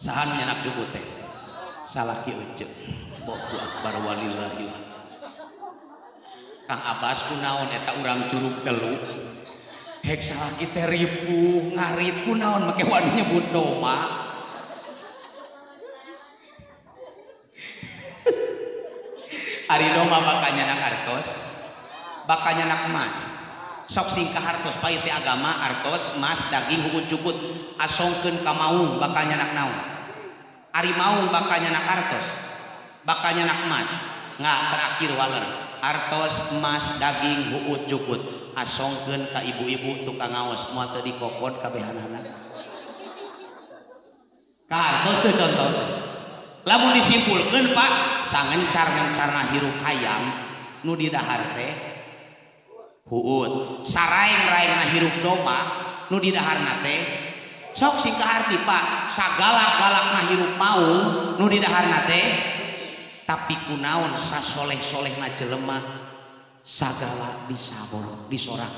Saha nu nyanak jukut teh? Salaki ece. Allahu akbar walillahil. Kang Abbas kunaon eta urang Curug Telu hek salaki teh ripuh ngarit kunaon make wani nyebut domba. Ari domba bakal nyanak artos, bakal nyanak emas. Sok singkah hartos pahit teh agama artos, emas, daging, huut, jukut, asongkeun ka maung bakal nyanak naon? Ari maung bakal nyanak artos, bakal nyanak emas. Nggak terakhir waler. Artos, emas, daging, huut, jukut, asongkeun ka ibu-ibu tukang ngaos moal teu dikokod kabehanana. Ka artos teh contoh teh. Lamun disimpulkeun Pak, sangencar-ngencarna hirup hayam nu didahar teh huut, saraeng-raengna hirup domba nu didaharna teh sok sing kaharti Pak, sagalak-galakna hirup maung nu didaharna teh tapi kunaon sasoleh-solehna jelema sagala disabor disorak.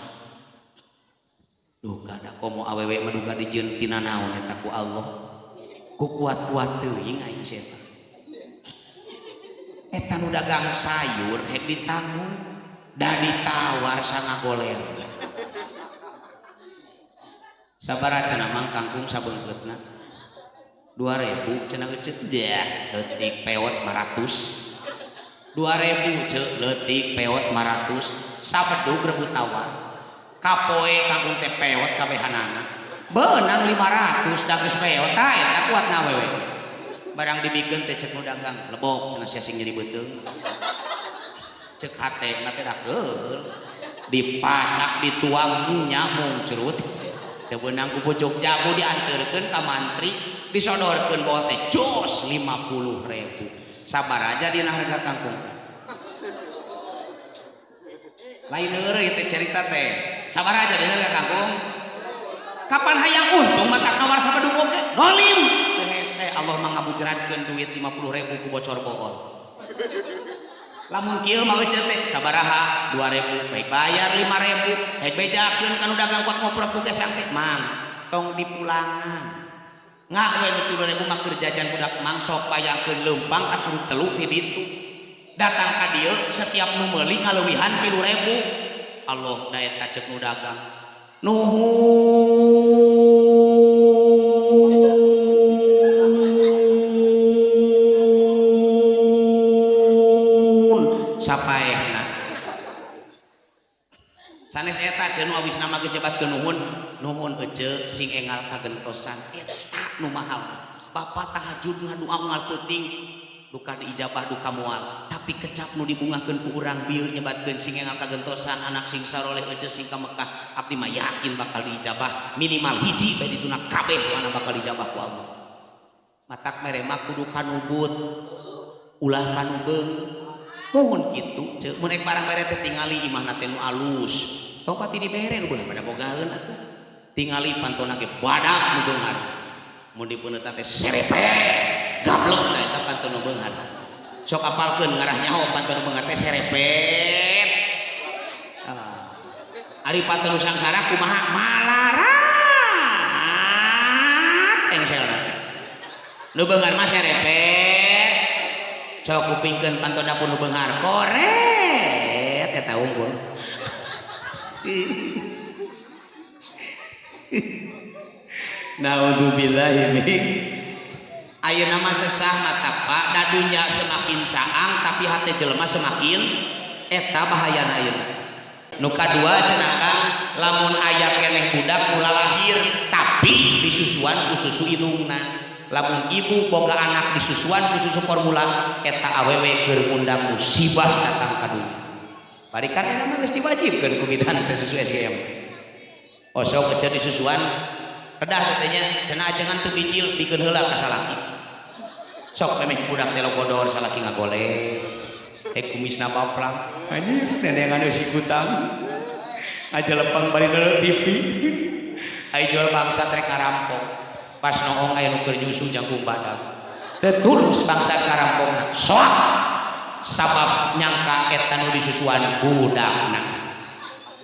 Duh kada komo awewe mah duka dijieun tina naon eta ku Allah. Ku kuat-kuat teuing aing si eta. Eta nu dagang sayur hek ditanggung da ditawar sangagoler. Sabaraha cenah mang kangkung sabeungkeutna? 2000 cenah eceuk. Dah leutik peot 500. 2000 ceuk leutik peot 500. Sabedug rebut tawar. Kapoe kangkung teh peot kabehanana. Beunang 500 da geus peot tah eta kuatna awewe. Barang dibikeun teh ceuk nu dagang lebok cenah sia sing nyeri beuteung. Ceuk hatena teh dakeul. Dipasak dituang nyamung cerut. Teu beunang ku pucuk jago dianterkeun ka mantri disodorkeun bawa teh jos 50.000. Sabar aja dina harga kangkung. Lain heureuy teh cerita teh. Sabar aja dina harga kangkung. Kapan hayang untung matak nawar sabedug oge? Dolim. Teu hese Allah mah ngabujratkeun duit 50.000 ku bocor bohong. Lamun kieu mah euceut teh sabaraha 2.000 baik bayar 5.000 hek bejakeun ka nu dagang kuat ngoprok ku gesang teh mang tong dipulangan. Ngak we nu 3.000 mah keur jajan budak mang sok payangkeun leumpang ka Curug Telu ti ditu. Datang ka dieu setiap nu meuli ngaleuwihan 3.000. Allah da eta ceuk nu dagang. Nuhun sapaehna. Sanes eta ceuk nu awisna mah geus nyebatkeun nuhun, nuhun ece sing engal kagentosan eta nu mahal. Bapak tahajud ngadua unggal peuting duka diijabah duka moal, tapi kecap nu dibungahkeun ku urang bieu nyebatkeun sing engal kagentosan anak sing saroleh ece sing ka Mekah, abdi mah yakin bakal diijabah minimal hiji bae dituna kabeh mana bakal diijabah ku Allah. Matak mere mah kudu kanubut ulah kanubeung. Mohon kitu ceuk mun ek barang mere teh tingali imahna teh nu alus. Topat dibere nu beunghar pada bogaeun atuh. Tingali pantona ge badak nu beunghar. Mun dipeuneutan teh serepet gablek tah eta pantun nu beunghar. Sok apalkeun ngarah nyaho pantun nu beunghar teh serepet. Ah. Ari pantun nu sangsara kumaha malarat engselna teh. Nu beunghar mah serepet. Sok kupingkeun pantun dapur nu beunghar koret eta unggul. Naudzubillahi min. Ayeuna mah sesah mata Pak, da dunya semakin caang tapi hate jelema semakin eta bahayana ayeuna. Nu kadua cenah Kang, lamun aya keneh budak mula lahir tapi disusuan ku susu indungna. Lamun ibu boga anak disusuan ku susu formula eta awewe keur ngundang musibah datang ka dunya. Bari kan eta mah geus diwajibkeun ku bidan teh susu SGM. Osok ece disusuan kedah teh nya cenah ajengan teu bijil bikeun heula ka salaki. Sok memeh budak teh logodor salaki ngagoleh. Kumisna baplang. Anjir neneangan eusi kutang. Ngajelepeng bari nonton TV. Ai jual bangsa rek ngarampok. Pas noong aya nu keur nyusu jangkung badag. Teu tulus bangsa karampokna. Soak sabab nyangka eta nu disusuan budakna.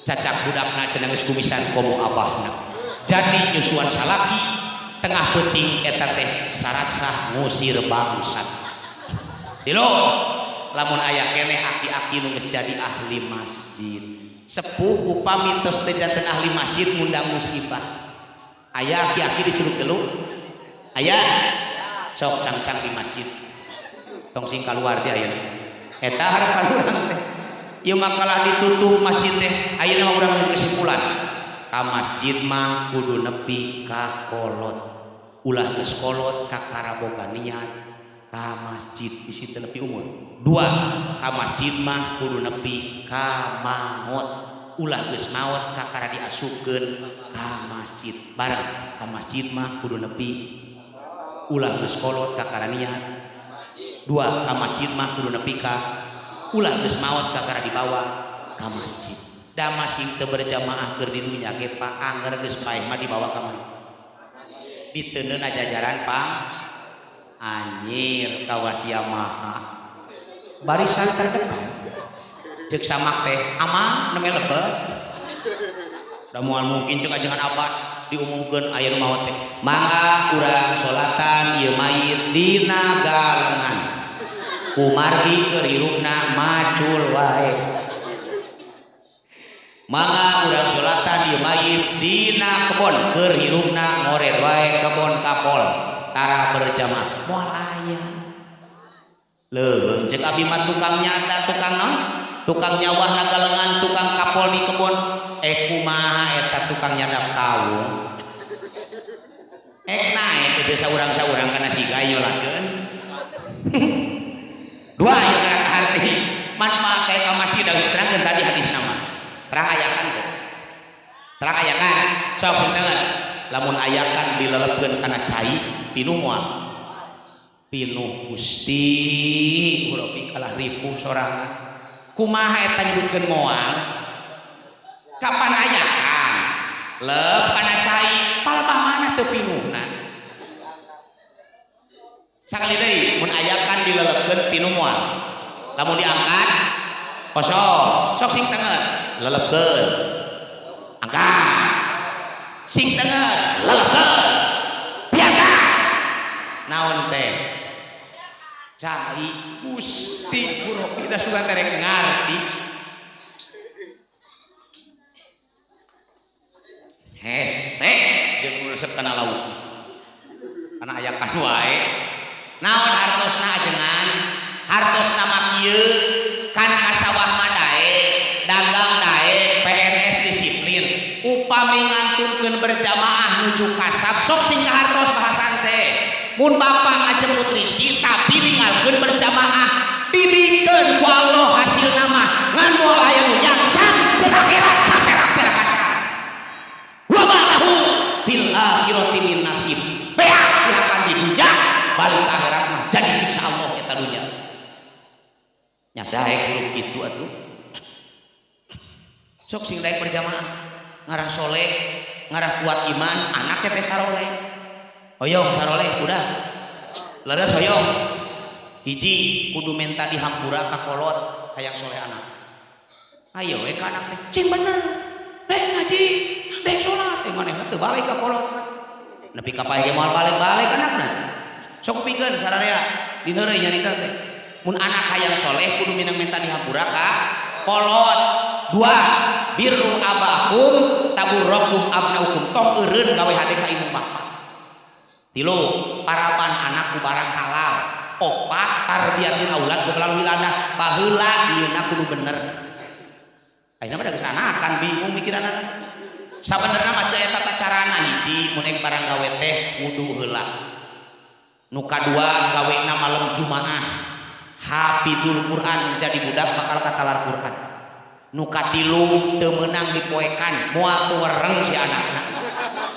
Cacak budakna cenah geus kumisan komo abahna. Jadi nyusuan salaki tengah peuting eta teh syarat sah ngusir bangsat. Dilo lamun aya keneh aki-aki nu geus jadi ahli masjid. Sepuh upami tos teu janten ahli masjid ngundang musibah. Aya aki-aki di Curug Telu? Aya? Sok cangcang di masjid. Tong sing kaluar ti ayeuna. Eta harapan urang teh. Ieu makalah ditutup masjid teh ayeuna mah urang kesimpulan. Ka masjid mah kudu nepi ka kolot. Ulah geus kolot kakara boga niat ka masjid bisi teu nepi umur. Dua, ka masjid mah kudu nepi ka maot. Ulah geus maot kakara diasupkeun ka masjid. Bareng ka masjid mah kudu nepi ulah geus kolot kakara niat. Dua, ka masjid mah kudu nepi ka ulah geus maot kakara dibawa ka masjid. Da masing teu berjamaah keur di dunya ge Pak anger geus paeh mah dibawa ka mana? Diteundeuna jajaran pang anjir kawas Yamaha. Barisan terdepan. Ceuk samak teh amang nembe lebet. Da moal mungkin ceuk ajengan Abbas diumumkeun aya nu maot teh. Mangga urang salatan ieu mayit dina galengan. Kumargi keur hirupna macul wae. Mangga urang salatan ieu mayit dina kebon keur hirupna ngored wae kebon kapol. Tara berjamaah moal aya. Leuweung ceuk abi mah tukang nyata tukang naon? Tukang nyawah nagalengan tukang kapol di kebon. Kumaha eta tukang nyadap kawung. Ek naek geus saurang-saurang kana siga nyolakeun. Dua yang gerak hati manfaat ka masjid terangkeun tadi hadis nama. Terang ayakan teh. Terang ayakan sok sing tengen. Lamun ayakan dilelepkeun kana cai pinuh moal. Pinuh Gusti uropi kalah ripuh sorangan. Kumaha eta nyebutkeun moal? Kapan ayakan? Lep kana cai palebah mana teu pinuhna? Sakali deui mun ayakan dilelepkeun pinuh moal. Lamun diangkat kosong. Sok sing tengen lelepkeun. Angkat. Sing tengen lelepkeun. Diangkat. Naon teh? Cai Gusti Gurobi da sugan terek ngarti. Hese jeung resep kana lauk. Kana ayakan wae. Naon hartosna ajengan? Hartosna mah kieu kan ka sawah mah daek, dagang daek, PNS disiplin. Upami ngantunkeun berjamaah nuju kasab sok sing kahartos bahasan teh. Mun bapak ngajemput rezeki tapi ninggalkeun berjamaah dibikeun ku Allah hasilna mah ngan moal aya nu nyangsan ke akhirat saperak-perak kaca. Wa ma lahu fil akhirati min nasib. Beak dihakan di dunya balik ke akhirat mah jadi siksa Allah eta dunya. Nya daek hirup kitu atuh. Sok sing daek berjamaah ngarah soleh, ngarah kuat iman, anak teh saroleh. Hoyong saroleh udah. Leres hoyong. Hiji kudu menta dihampura ka kolot hayang soleh anak. Ayo we ka anak teh cing bener. Dek ngaji, dek salat, teh manehna teu balik ka kolot. Nepi ka paeh ge moal balik-balik anakna. Sok kupingkeun sararea dineureuy nyarita teh. Mun anak hayang soleh kudu minang menta dihampura ka kolot. Dua, birru abakum taburrakum abnaukum. Tong eureun gawe hade ka indung bapa. Tilu, paraban anak ku barang halal. Opat, tarbiyatul aulad ku melalui lada. Baheula dieuna kudu bener. Ayeuna mah da geus anakan bingung mikiranana. Sabenerna mah ceu eta tata carana hiji mun ek barang gawe teh wudu heula. Nu kadua gawena malam Jumaah. Hafidul Quran menjadi budak bakal katalar Quran. Nu katilu teu meunang dipoekan moal teu wereng si anakna.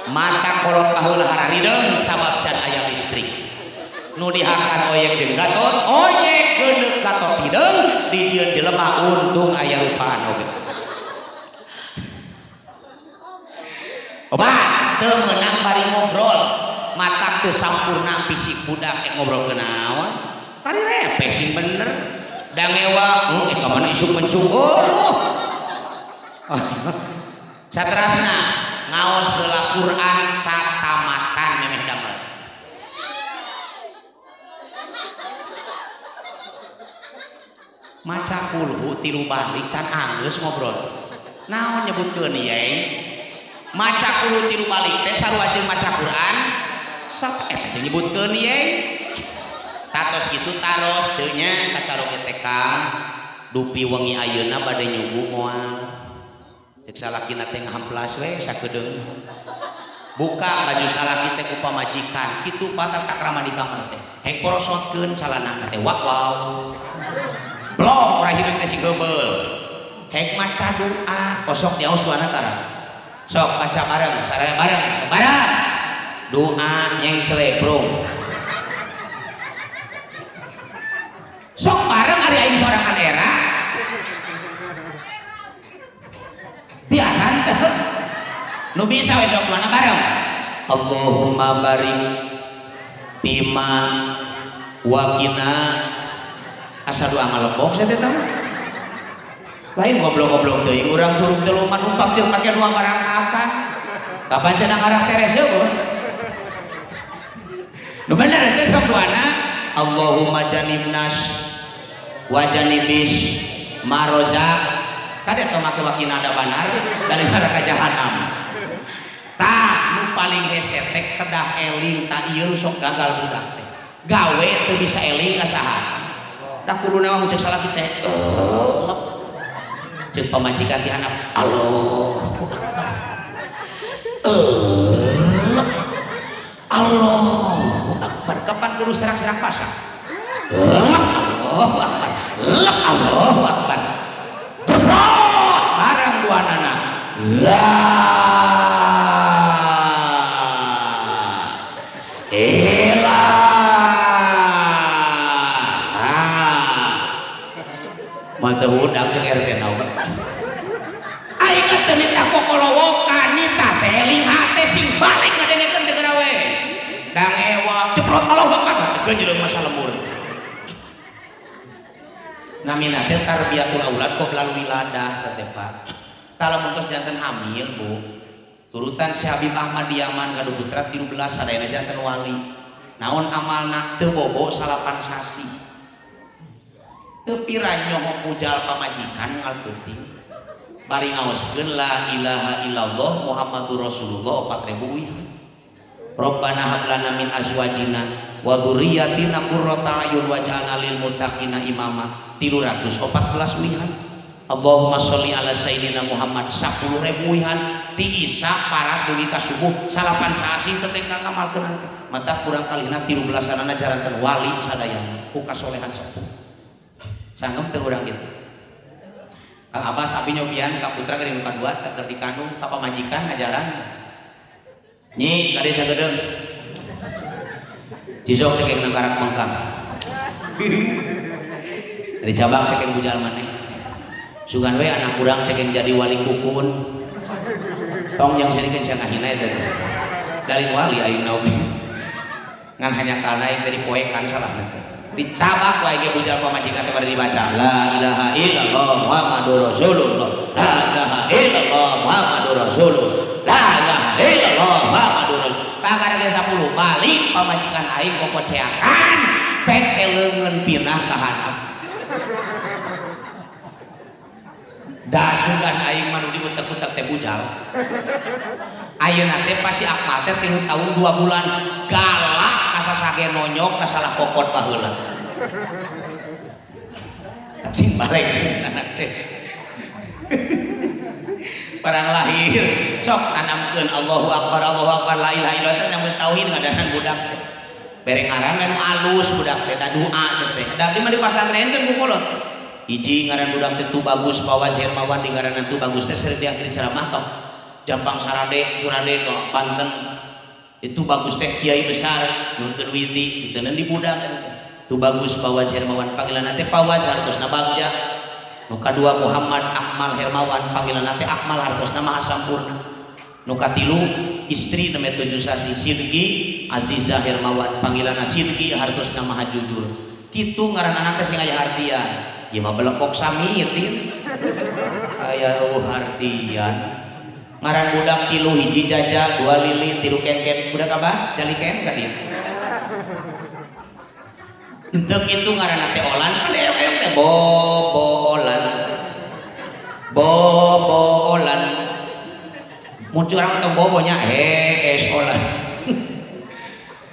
Mata kolot baheula hararideung sabab can aya listrik. Nu dihakan oyek jeung gatot, oyek geuneuk gatot hideung dijieun jelema untung aya rupaan oge. Obat teu meunang bari ngobrol. Matak teu sampurna fisik budak ek ngobrol ke naon? Kari repeh sing bener. Dangewa, ka mana isuk mencung. Oh. Saterasna ngaos heula Quran satamatan memeh damel. Maca kulhu tilu balik can anggeus ngobrol. Naon nyebutkeun yai? Maca kulhu tilu balik teh sarua jeung maca Quran sat eta jeung nyebutkeun yai. Tatos kitu taros ceu nya kacaroge teh Kang. Dupi wengi ayeuna bade nyuguh moal. Cek salakina teh ngahamplas we sakedeung. Buka baju salaki teh ku pamajikan, kitu patah takrama di kamar teh. Hek porosotkeun calana teh wak wow. Blok ora hideung teh sing heubeul. Hek maca doa, kosok diaos ku anak tara. Sok baca bareng, saraya bareng, bareng. Doa nyengcle bro. Sok bareng ari aing sorangan era. Biasa teh. Nu bisa we sok mana bareng. Allahumma barik bima waqina. Asa doa ngalebok saya teh tahu. Lain goblok-goblok teuing urang curug teu numpak jeung make dua barang akan. Kapan cenah ngarah teres eueuh. Nu bener teh sok doana Allahumma janibnas wa janibis marozak. Kade teh make wakina ada banar dari neraka jahanam. Tah nu paling hese teh kedah eling ta ieu sok gagal budak teh. Gawe teu bisa eling ka saha. Da kuduna mah cek salah kita. Cek pamajikan ti handap Allahu Akbar. Allahu Akbar. Kapan kudu serak-serak pasang? Allahu Akbar. Allahu Akbar. Jebrot bareng dua nana. La ilaha. Manteu udang jeung RT naon. Aing teh nitah kokolowokan nitah teh eling hate sing balik ngadengekeun teh geura we. Dang ewa jebrot Allahu Akbar teu jeung masa lembur. Namina teh tarbiyatul aulad qoblal wiladah teh Pak. Kalau tos janten hamil Bu, turutan si Habib Ahmad Yaman gaduh putra 13 sadayana janten wali. Naon amalna teu bobo salapan sasi. Teu pira nyoho pujal pamajikan ngal peuting. Bari ngaoskeun la ilaha illallah Muhammadur Rasulullah 4000 wihan. Rabbana hab lana min azwajina wa dzurriyyatina qurrata a'yun waj'alna lil muttaqina imama. 314 wihan. Allahumma sholli ala sayyidina Muhammad 10.000 wihan ti Isa parat dugi ka subuh salapan sasi teh teh ngamalkeun teh. Mata kurang kalina 13-anana jaranten wali sadayana ku kasolehan sepuh. Sanggem teu urang kitu. Kang Abbas abi nyobian ka putra geuning kadua teh keur dikandung ka pamajikan ngajaran. Nyi ka desa gedeung. Cisok cekeng nang karak mengkang. Dari cabang cekeng bujal maneh. Sugan we anak urang cekeng jadi wali kukun. Tong yang sirikeun sia ngahina eta. Dari wali aing oge. Ngan hanya kana aing teh dipoekan salahna teh. Dicabak wae ge bujal pamajikan teh pada dibaca la ilaha illallah Muhammadur Rasulullah. La ilaha illallah Muhammadur Rasulullah. La ilaha illallah Muhammadur Rasulullah. Pakar ge 10 balik pamajikan aing kokoceakan pek teh leungeun pinah ka handap. Dasugan aing mah nu diutek-utek teh bujal. Ayeuna teh pasti Akmal teh 3 tahun 2 bulan galak kasasage nonyok kasalah kokot baheula. Sing balik anak teh. Barang lahir sok tanamkeun Allahu Akbar Allahu Akbar la ilaha illallah teh nyambut tauhid ngadanan budak teh. Bere ngaran anu alus budak teh da doa teh. Da abdi mah di pasantren teh ku kolot. Hiji ngaran budak teh tu bagus Fawaz Hermawan di ngaranan tu bagus teh sering diangkeun ceramah tok. Jampang Sarade, Surade ke Banten. Itu bagus teh kiai besar nuntun widi diteundeun di budak teh. Tu bagus Fawaz Hermawan panggilan teh Fawaz hartosna bagja. Nu kadua Muhammad Akmal Hermawan panggilan teh Akmal hartosna maha sampurna. Nu katilu istri nembe 7 sasi Sidki Aziza Hermawan panggilanna Sidki hartosna maha jujur. Kitu ngaran anak teh sing aya hartian. Ieu mah belekok samirin. Aya eueuh hartian. Ngaran budak 3 hiji jaja, 2 lili, 3 ken-ken. Budak abah jaliken ka dieu. Henteu kitu ngaranna teh olan, kan eok-eok teh bobolan. Bobolan. Muncul orang atau bobonya es olan.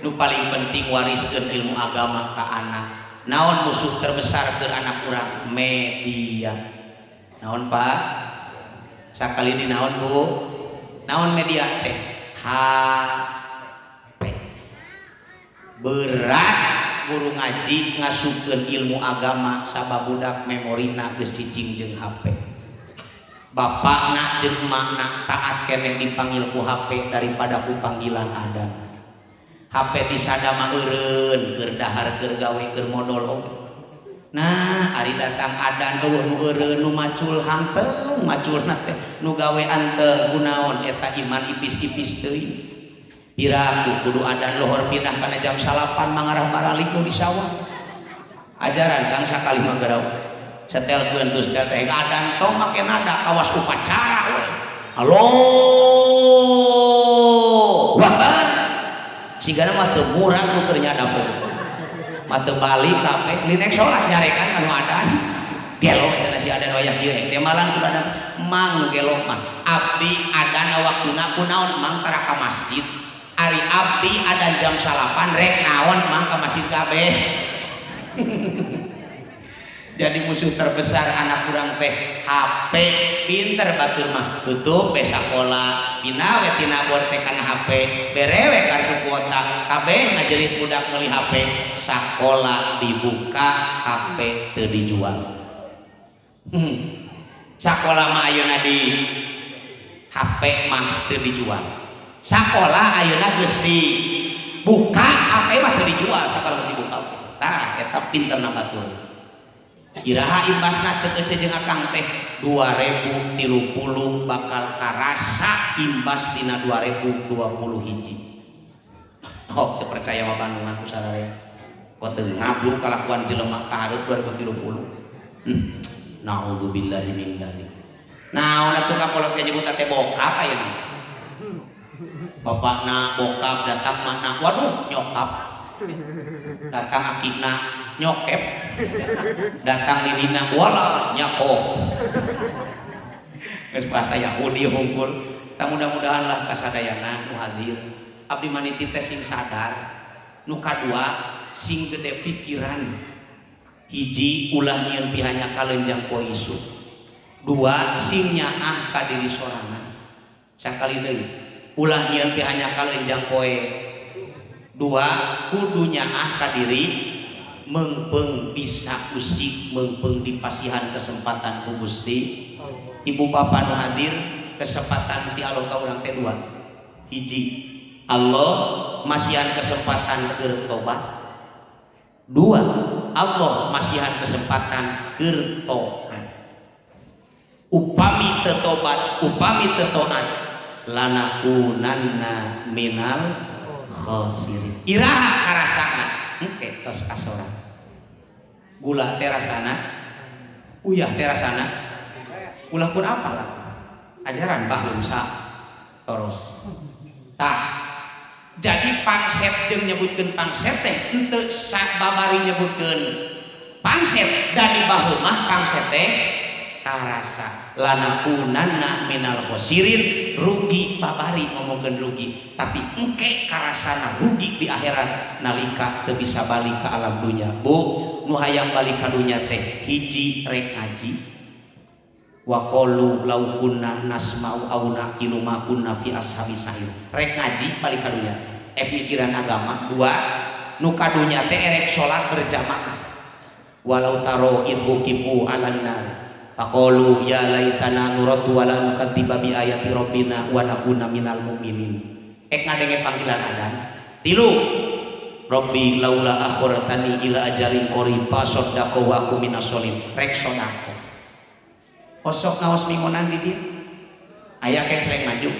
Nu paling penting wariskeun ilmu agama ka anak. Naon musuh terbesar ke anak urang? Media. Naon Pak? Sakali di naon Bu? Naon media teh? HP. Berat guru ngaji ngasupkeun ilmu agama sabab budak memorina geus cicing jeung HP. Bapakna jeung emakna taat keneh dipanggil ku HP daripada ku panggilan adan. HP disadama eureun keur dahar keur gawe keur modol oge. Nah, ari datang adan eueuh nu eureun nu macul hanteng maculna teh nu gawe anteng kunaon eta iman ipis-ipis teuing. Piraku kudu adan lohor pindah kana jam 9 mangarah baralik nu di sawah. Ajaran Kang sakali mah garau. Setelkeun terus teh adan tong make nada kawas upacara we. Allahu Akbar. Sigana mah teu murah nu keur nyadap. Mah teu balik kabeh linek salat nyarekan kanu adan. Gelo cenah si adan wayah ieu hek teh malang kudu adan mang nu gelo mah. Abdi adan waktuna kunaon mang tara ka masjid. Ari abdi adan jam 9 rek naon mang ka masjid kabeh. Jadi musuh terbesar anak urang teh HP. Pinter batur mah tutup we sakola dina we tina bor teh kana HP bere we kartu kuota kabeh ngajerit budak meuli HP sakola dibuka HP teu dijual. Sakola mah ayeuna di HP mah teu dijual. Sakola ayeuna geus dibuka HP mah teu dijual sakola geus dibuka. Tah eta pinterna batur. Iraha imbasna ceuk ece jeung akang teh 2030 bakal karasa imbas tina 2020 hiji. Oh, teu percaya mah Bandungan ku sararea. Kok teu ngabluk kalakuan jelema ka hareup 2030. Naudzubillahi min dzalik. Naon atuh ka kolot nyebut teh bokap ayeuna. Bapakna bokap datang mana? Waduh, nyokap. Datang akina nyokep, datang ninina wala nyakop. Geus bahasa Yahudi hungkul. Tah mudah-mudahan lah kasadayana nu hadir. Abdi maniti teh sing sadar. Nu kadua sing gede pikiran. Hiji ulah nyieun pihanya kalenjang poe isuk. Dua sing nyaah ka diri sorangan. Sakali deui ulah nyieun pihanya kalenjang poe. Dua kudu nyaah ka diri meungpeung bisa usik meungpeung dipasihan kesempatan ku Gusti. Ibu bapa nu hadir kesempatan ti Allah ka urang teh dua. Hiji Allah masihan kesempatan keur tobat. Dua Allah masihan kesempatan keur taat. Upami teu tobat, upami teu taat lanakunanna minal khosirin. Iraha karasana engke tos kasorang. Gula teh rasana, uyah teh rasana, ulah pun apa lah. Ajaran Bah Musa terus. Tah, jadi pangset jeung nyebutkeun pangset teh henteu sababari nyebutkeun pangset dari baheula mah pangset teh karasa lanakunanna minal khosirin rugi babari ngomongkeun rugi tapi engke karasana rugi di akhirat nalika teu bisa balik ka alam dunya. Bu nu hayang balik ka dunya teh hiji rek ngaji wa qalu law kunna nasma'u aw naqilu ma kunna fi ashabis sa'ir rek ngaji balik ka dunya ek mikiran agama. Dua nu ka dunya teh erek salat berjamaah walau taro idhu kifu alan nar faqalu ya laitana nuraddu wa la nukadziba bi ayati rabbina wa nakuna minal mu'minin. Ek ngadenge panggilan adan. Tilu Rabbi laula akhirtani ila ajalin qarib fasaddaqa wa aku minas solihin. Rek sedekah. Osok ngaos minggunan di dieu. Aya keceleng maju.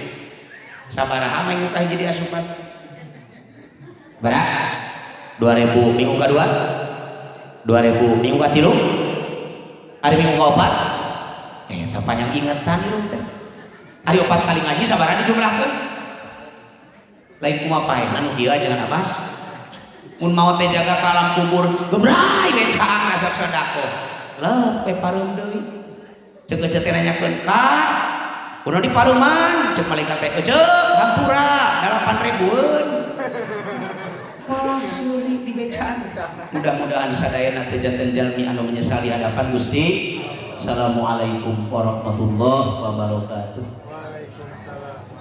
Sabaraha minggu kahiji diasupan? Berapa? 2000. Minggu kedua? 2000. Minggu katilu? Ari minggu kaopat? Teh panjang ingetan ieu teh. Ari 4 kali ngaji sabaraha dijumlahkeun? Lain kumaha paehna nu kieu jangan abas. Mun maot teh jaga ka alam kubur, gebray we caang asup sedekah. Lah pe pareum deui. Ceuk ece teh nanyakeun, "Kat, kunaon di paruman?" Ceuk malaikat teh, "Eceuk, hampura 8 ribuan." Kalah seuri di becaan. Mudah-mudahan sadayana teu janten jalmi anu menyesali hadapan Gusti. Assalamualaikum warahmatullahi wabarakatuh. Waalaikumsalam.